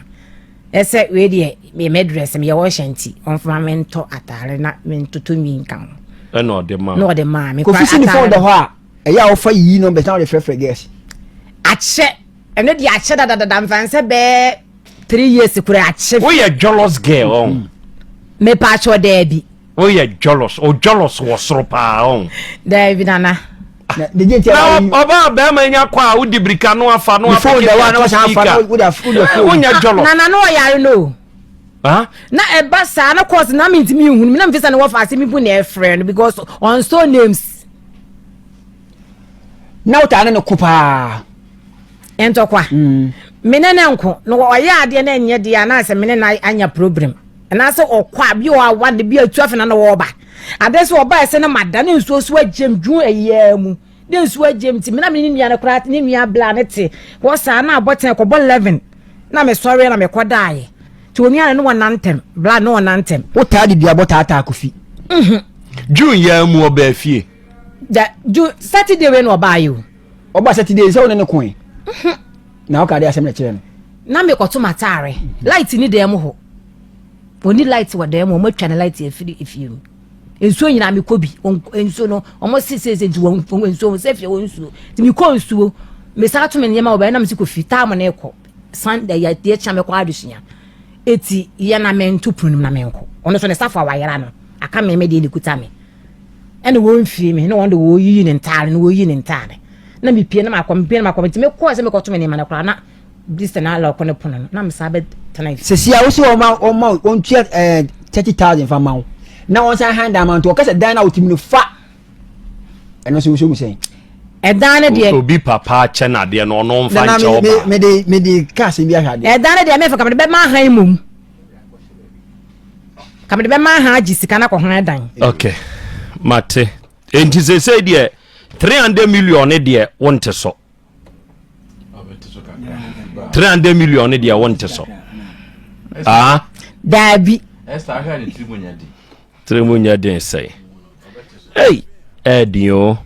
ɛsɛ wei deɛ me me dress me yɛ wɔhyɛ nti ɔnfama me ntɔ ataare na me ntoto nwi nka ho. Ɛna ɔde maa. Na ɔde maa me. Kofi si ne phone da hɔ a ɛyɛ a ɔfa yiyi numbers na ɔde frɛfrɛ girls. Akyɛ ɛno deɛ akyɛ dadadada nfa nsɛ bɛɛ 3 years kura akyɛ. Woyɛ jealous girl ɔn. Mepa akyɛ daabi. Woyɛ jealous o jealous wɔ soro paa ɔn. Daabi nana. Na ɔbaa bɛrima nya kɔ a wodi birika no afa no afa kete ato speaker. Wonya jealous. Nana no ɔyare no. Na ɛba saa na course na mentumi nhunu mi na mfi sɛ ne wɔfa ase mi bu na ɛfrɛ no because ɔnso names. Na wotaa ne no ko paa. Ntɔkwa. Mm. Me ne ne nko. Na ɔyɛ adeɛ na ɛnyɛ deɛ anaasɛ me ne no anya problem. Anaasɛ ɔkɔ a bi wɔ awa de bi atu afei na na wɔreba. Adeɛ sɛ ɔba ɛsɛ na mada ne nsuo so agyem dwun ayiaa mu. Ne nsuo agyem nti me na me ne nua no koraa ne nua bla ne te hɔ saa na abɔ ten kɔbɔ 11 na mesɔre na mekɔ daeɛ. Nti onua no ne wɔnantɛm bla ne wɔnantɛm. Wotaa de duabɔ taataa Kofi. Mhm. June yɛn mu ɔbaa fie. Da June Saturday wei na ɔbaa yi o. Ɔba Saturday sɛ wo ne ne koe. Mhm. Na ɔka de asɛm na kyerɛ no. Na mekɔto m'ataare. Light ni dan mu hɔ. Oni light wɔ dan mu, wɔn atwa ne light afiri efie mu. Nsuo nyinaa mekɔ bi. Nsuo no, wɔn se se se nti wɔn nsuo sɛ fie wɔ nsuo. Nti mekɔ nsuo, mesan to me nneɛma wɔ bɛyɛ na mesi kɔ fi taam ne kɔ. Sunday yɛ deɛ kyɛn mekɔ adesua. Eti yɛ na mento pono no mu na menkɔ. Ɔno so ne safo a wayera no, aka me me deɛ ne kuta me. Ɛna wɔmfie me na wɔn de wɔyiyi ne ntaare na wɔyi ne ntaare na mepie na makɔ mepie na makɔ nti mekɔɔ sɛ mekɔto me nneɛma no koraa na bisa na alɔko ne pono no na mesan bɛtena fie. Sɛsi a wosi wɔn wɔn wɔn tua ɛɛ 30,000 fa ma wo na wɔn san han dan ma nti wɔkasa dan na wɔtumi no fa ɛno nso wosi mu sɛn. Ɛdan no deɛ. Obi papa akyɛ no adeɛ no ɔno nfa nkyɛ ɔba. Mede mede kaa sɛm bi ahwɛ adeɛ. Ɛdan no deɛ mefa ka mede bɛma ahan mmom. Ka mede bɛma ha agye sika na kɔ ho dan. Okay. Mate. Enti sesei deɛ. 300 million ne deɛ wonte so. 300 million ne deɛ wonte so. Ah? Daabi. Tiri mu nyɛ den sɛe. Ei, ɛɛden o.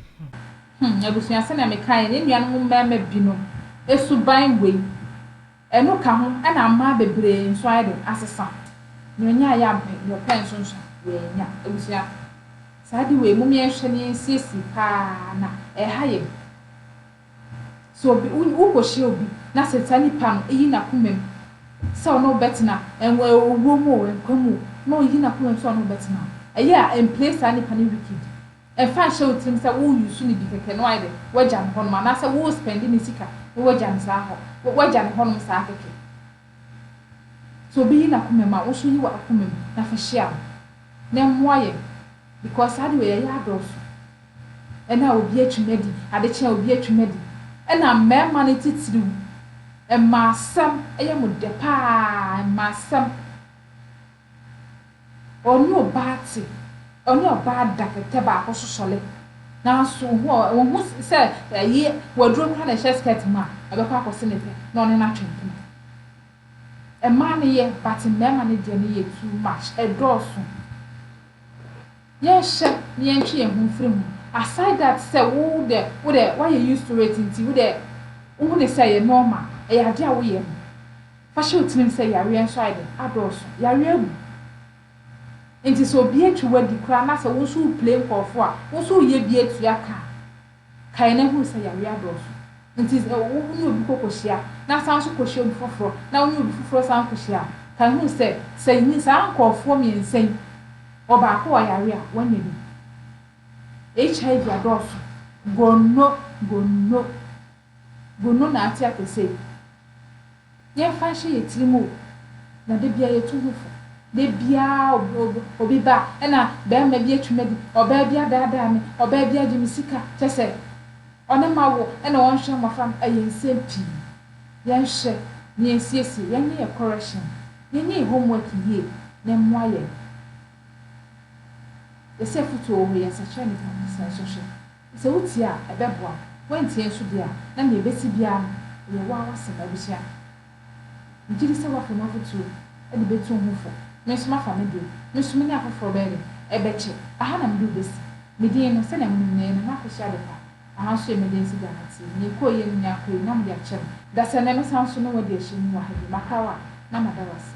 Abusua sɛnea mekaeɛ ne nuanom mmarima binom suban wei ɛno ka ho ɛna mmaa bebree nso ayɛ den asesa nea ɔnya ayɛ ampɛ nea ɔpɛ nso nso wɔanya. Abusua, saa de wei mom yɛnhwɛ na yɛnsiesie paa na ɛha yɛn. Sɛ obi wokɔhyia obi na sɛ saa nipa no yi n'akoma mu sɛ ɔne wo bɛtena, owuo mu o, nkwa mu o, na ɔyi n'akoma mu sɛ ɔne wo bɛtena a, ɛyɛ a ɛmplay saa nipa no wicked. Ɛmfa nhyɛ wo tirim sɛ wo use no bi kɛkɛ na wayɛ dɛ, wagya no hɔnom anaasɛ wo spend ne sika na wagya no saa hɔ, wagya no hɔnom saa kɛkɛ. Sɛ obi yi n'akoma mu a, wo nso yi w'akoma mu na fa hyia no na ɛmmoa yɛn because saa de wei ɛyɛ adɔɔso. Ɛna obi atwam adi, adekye a obi atwam adi. Ɛna mmarima no titiriw, mmaasɛm ɛyɛ mo dɛ paa, mmaasɛm. Ɔne ɔbaa te, ɔne ɔbaa da kɛtɛ baako so sɔle. Nanso ohun sɛ ɛyi waduro koraa na ɛhyɛ skirt mu a, ɔbɛkɔ akɔse ne pɛ na ɔne no atwe mpena. Mmaa no yɛ, but mmarima no deɛ no yɛ too much, ɛdɔɔso. Yɛnhyɛ na yɛntwe yɛn ho mfiri ho. Aside that sɛ wo de woayɛ used to it nti wo de wohu ne sɛ ɛyɛ normal, ɛyɛ ade a woyɛ no. Fa hyɛ wo tirim sɛ yareɛ nso ayɛ dɛ adɔɔso, yareɛ abu. Nti sɛ obi atwi wadi koraa na sɛ wo nso wo play nkurɔfoɔ a, wo nso woyɛ bi atua ka a, kae na hu sɛ yareɛ adɔɔso. Nti sɛ wo ne obi kɔkɔhyia na san so kɔhyia obi foforɔ na wo ne obi foforɔ san kɔhyia a, kae hu sɛ sɛ saa nkurɔfoɔ mmiɛnsa yi, ɔbaako wɔ yare a, wanya bi. HIV adɔɔso. Gono, gono, gono na ate akɛse yi. Yɛmfa nhyɛ yɛn tirim o, na da biara yɛtu ho fo. Da biara obi ba ɛna bɛrima bi atwam adi, ɔbaa bi adaadaa me, ɔbaa bi agye me sika, kyɛ sɛ ɔne ma wo ɛna wɔnhwɛ mmɔfra no, ɛyɛ nsɛm pii. Yɛnhwɛ na yɛnsiesie, yɛnyɛ yɛ correction, yɛnyɛ yɛ homework yie na ɛmmoa yɛn. Yɛsɛ afotuo wɔ hɔ, yɛnsakyera nipa sɛ nsɔhwɛ. Sɛ wotie a, ɛbɛboa wo. Woantie nso deɛ a, na nea ɛbɛsi biara no, ɛyɛ wo ara w'asɛm abusua. Megye di sɛ woafa mu afotuo de bɛtu wo ho fo. Me nso mafa me deɛ. Me nso me ne afoforɔ bɛyɛ dɛ? Ɛbɛkyɛ. Aha na mede wo bɛsi. Me din no, sɛdeɛ monim no, ɛyɛ Nana Akosua Adepa. Aha nso yɛ Emergency Ghana TV. Nea ɛkɔɔ yie no, nea akɔ yie, na mode akyɛ me. Da sɛ nnɛ mɛsan nso ne wo adi ahyia mu wɔ ha bio. Maka wo a, na mada wo ase.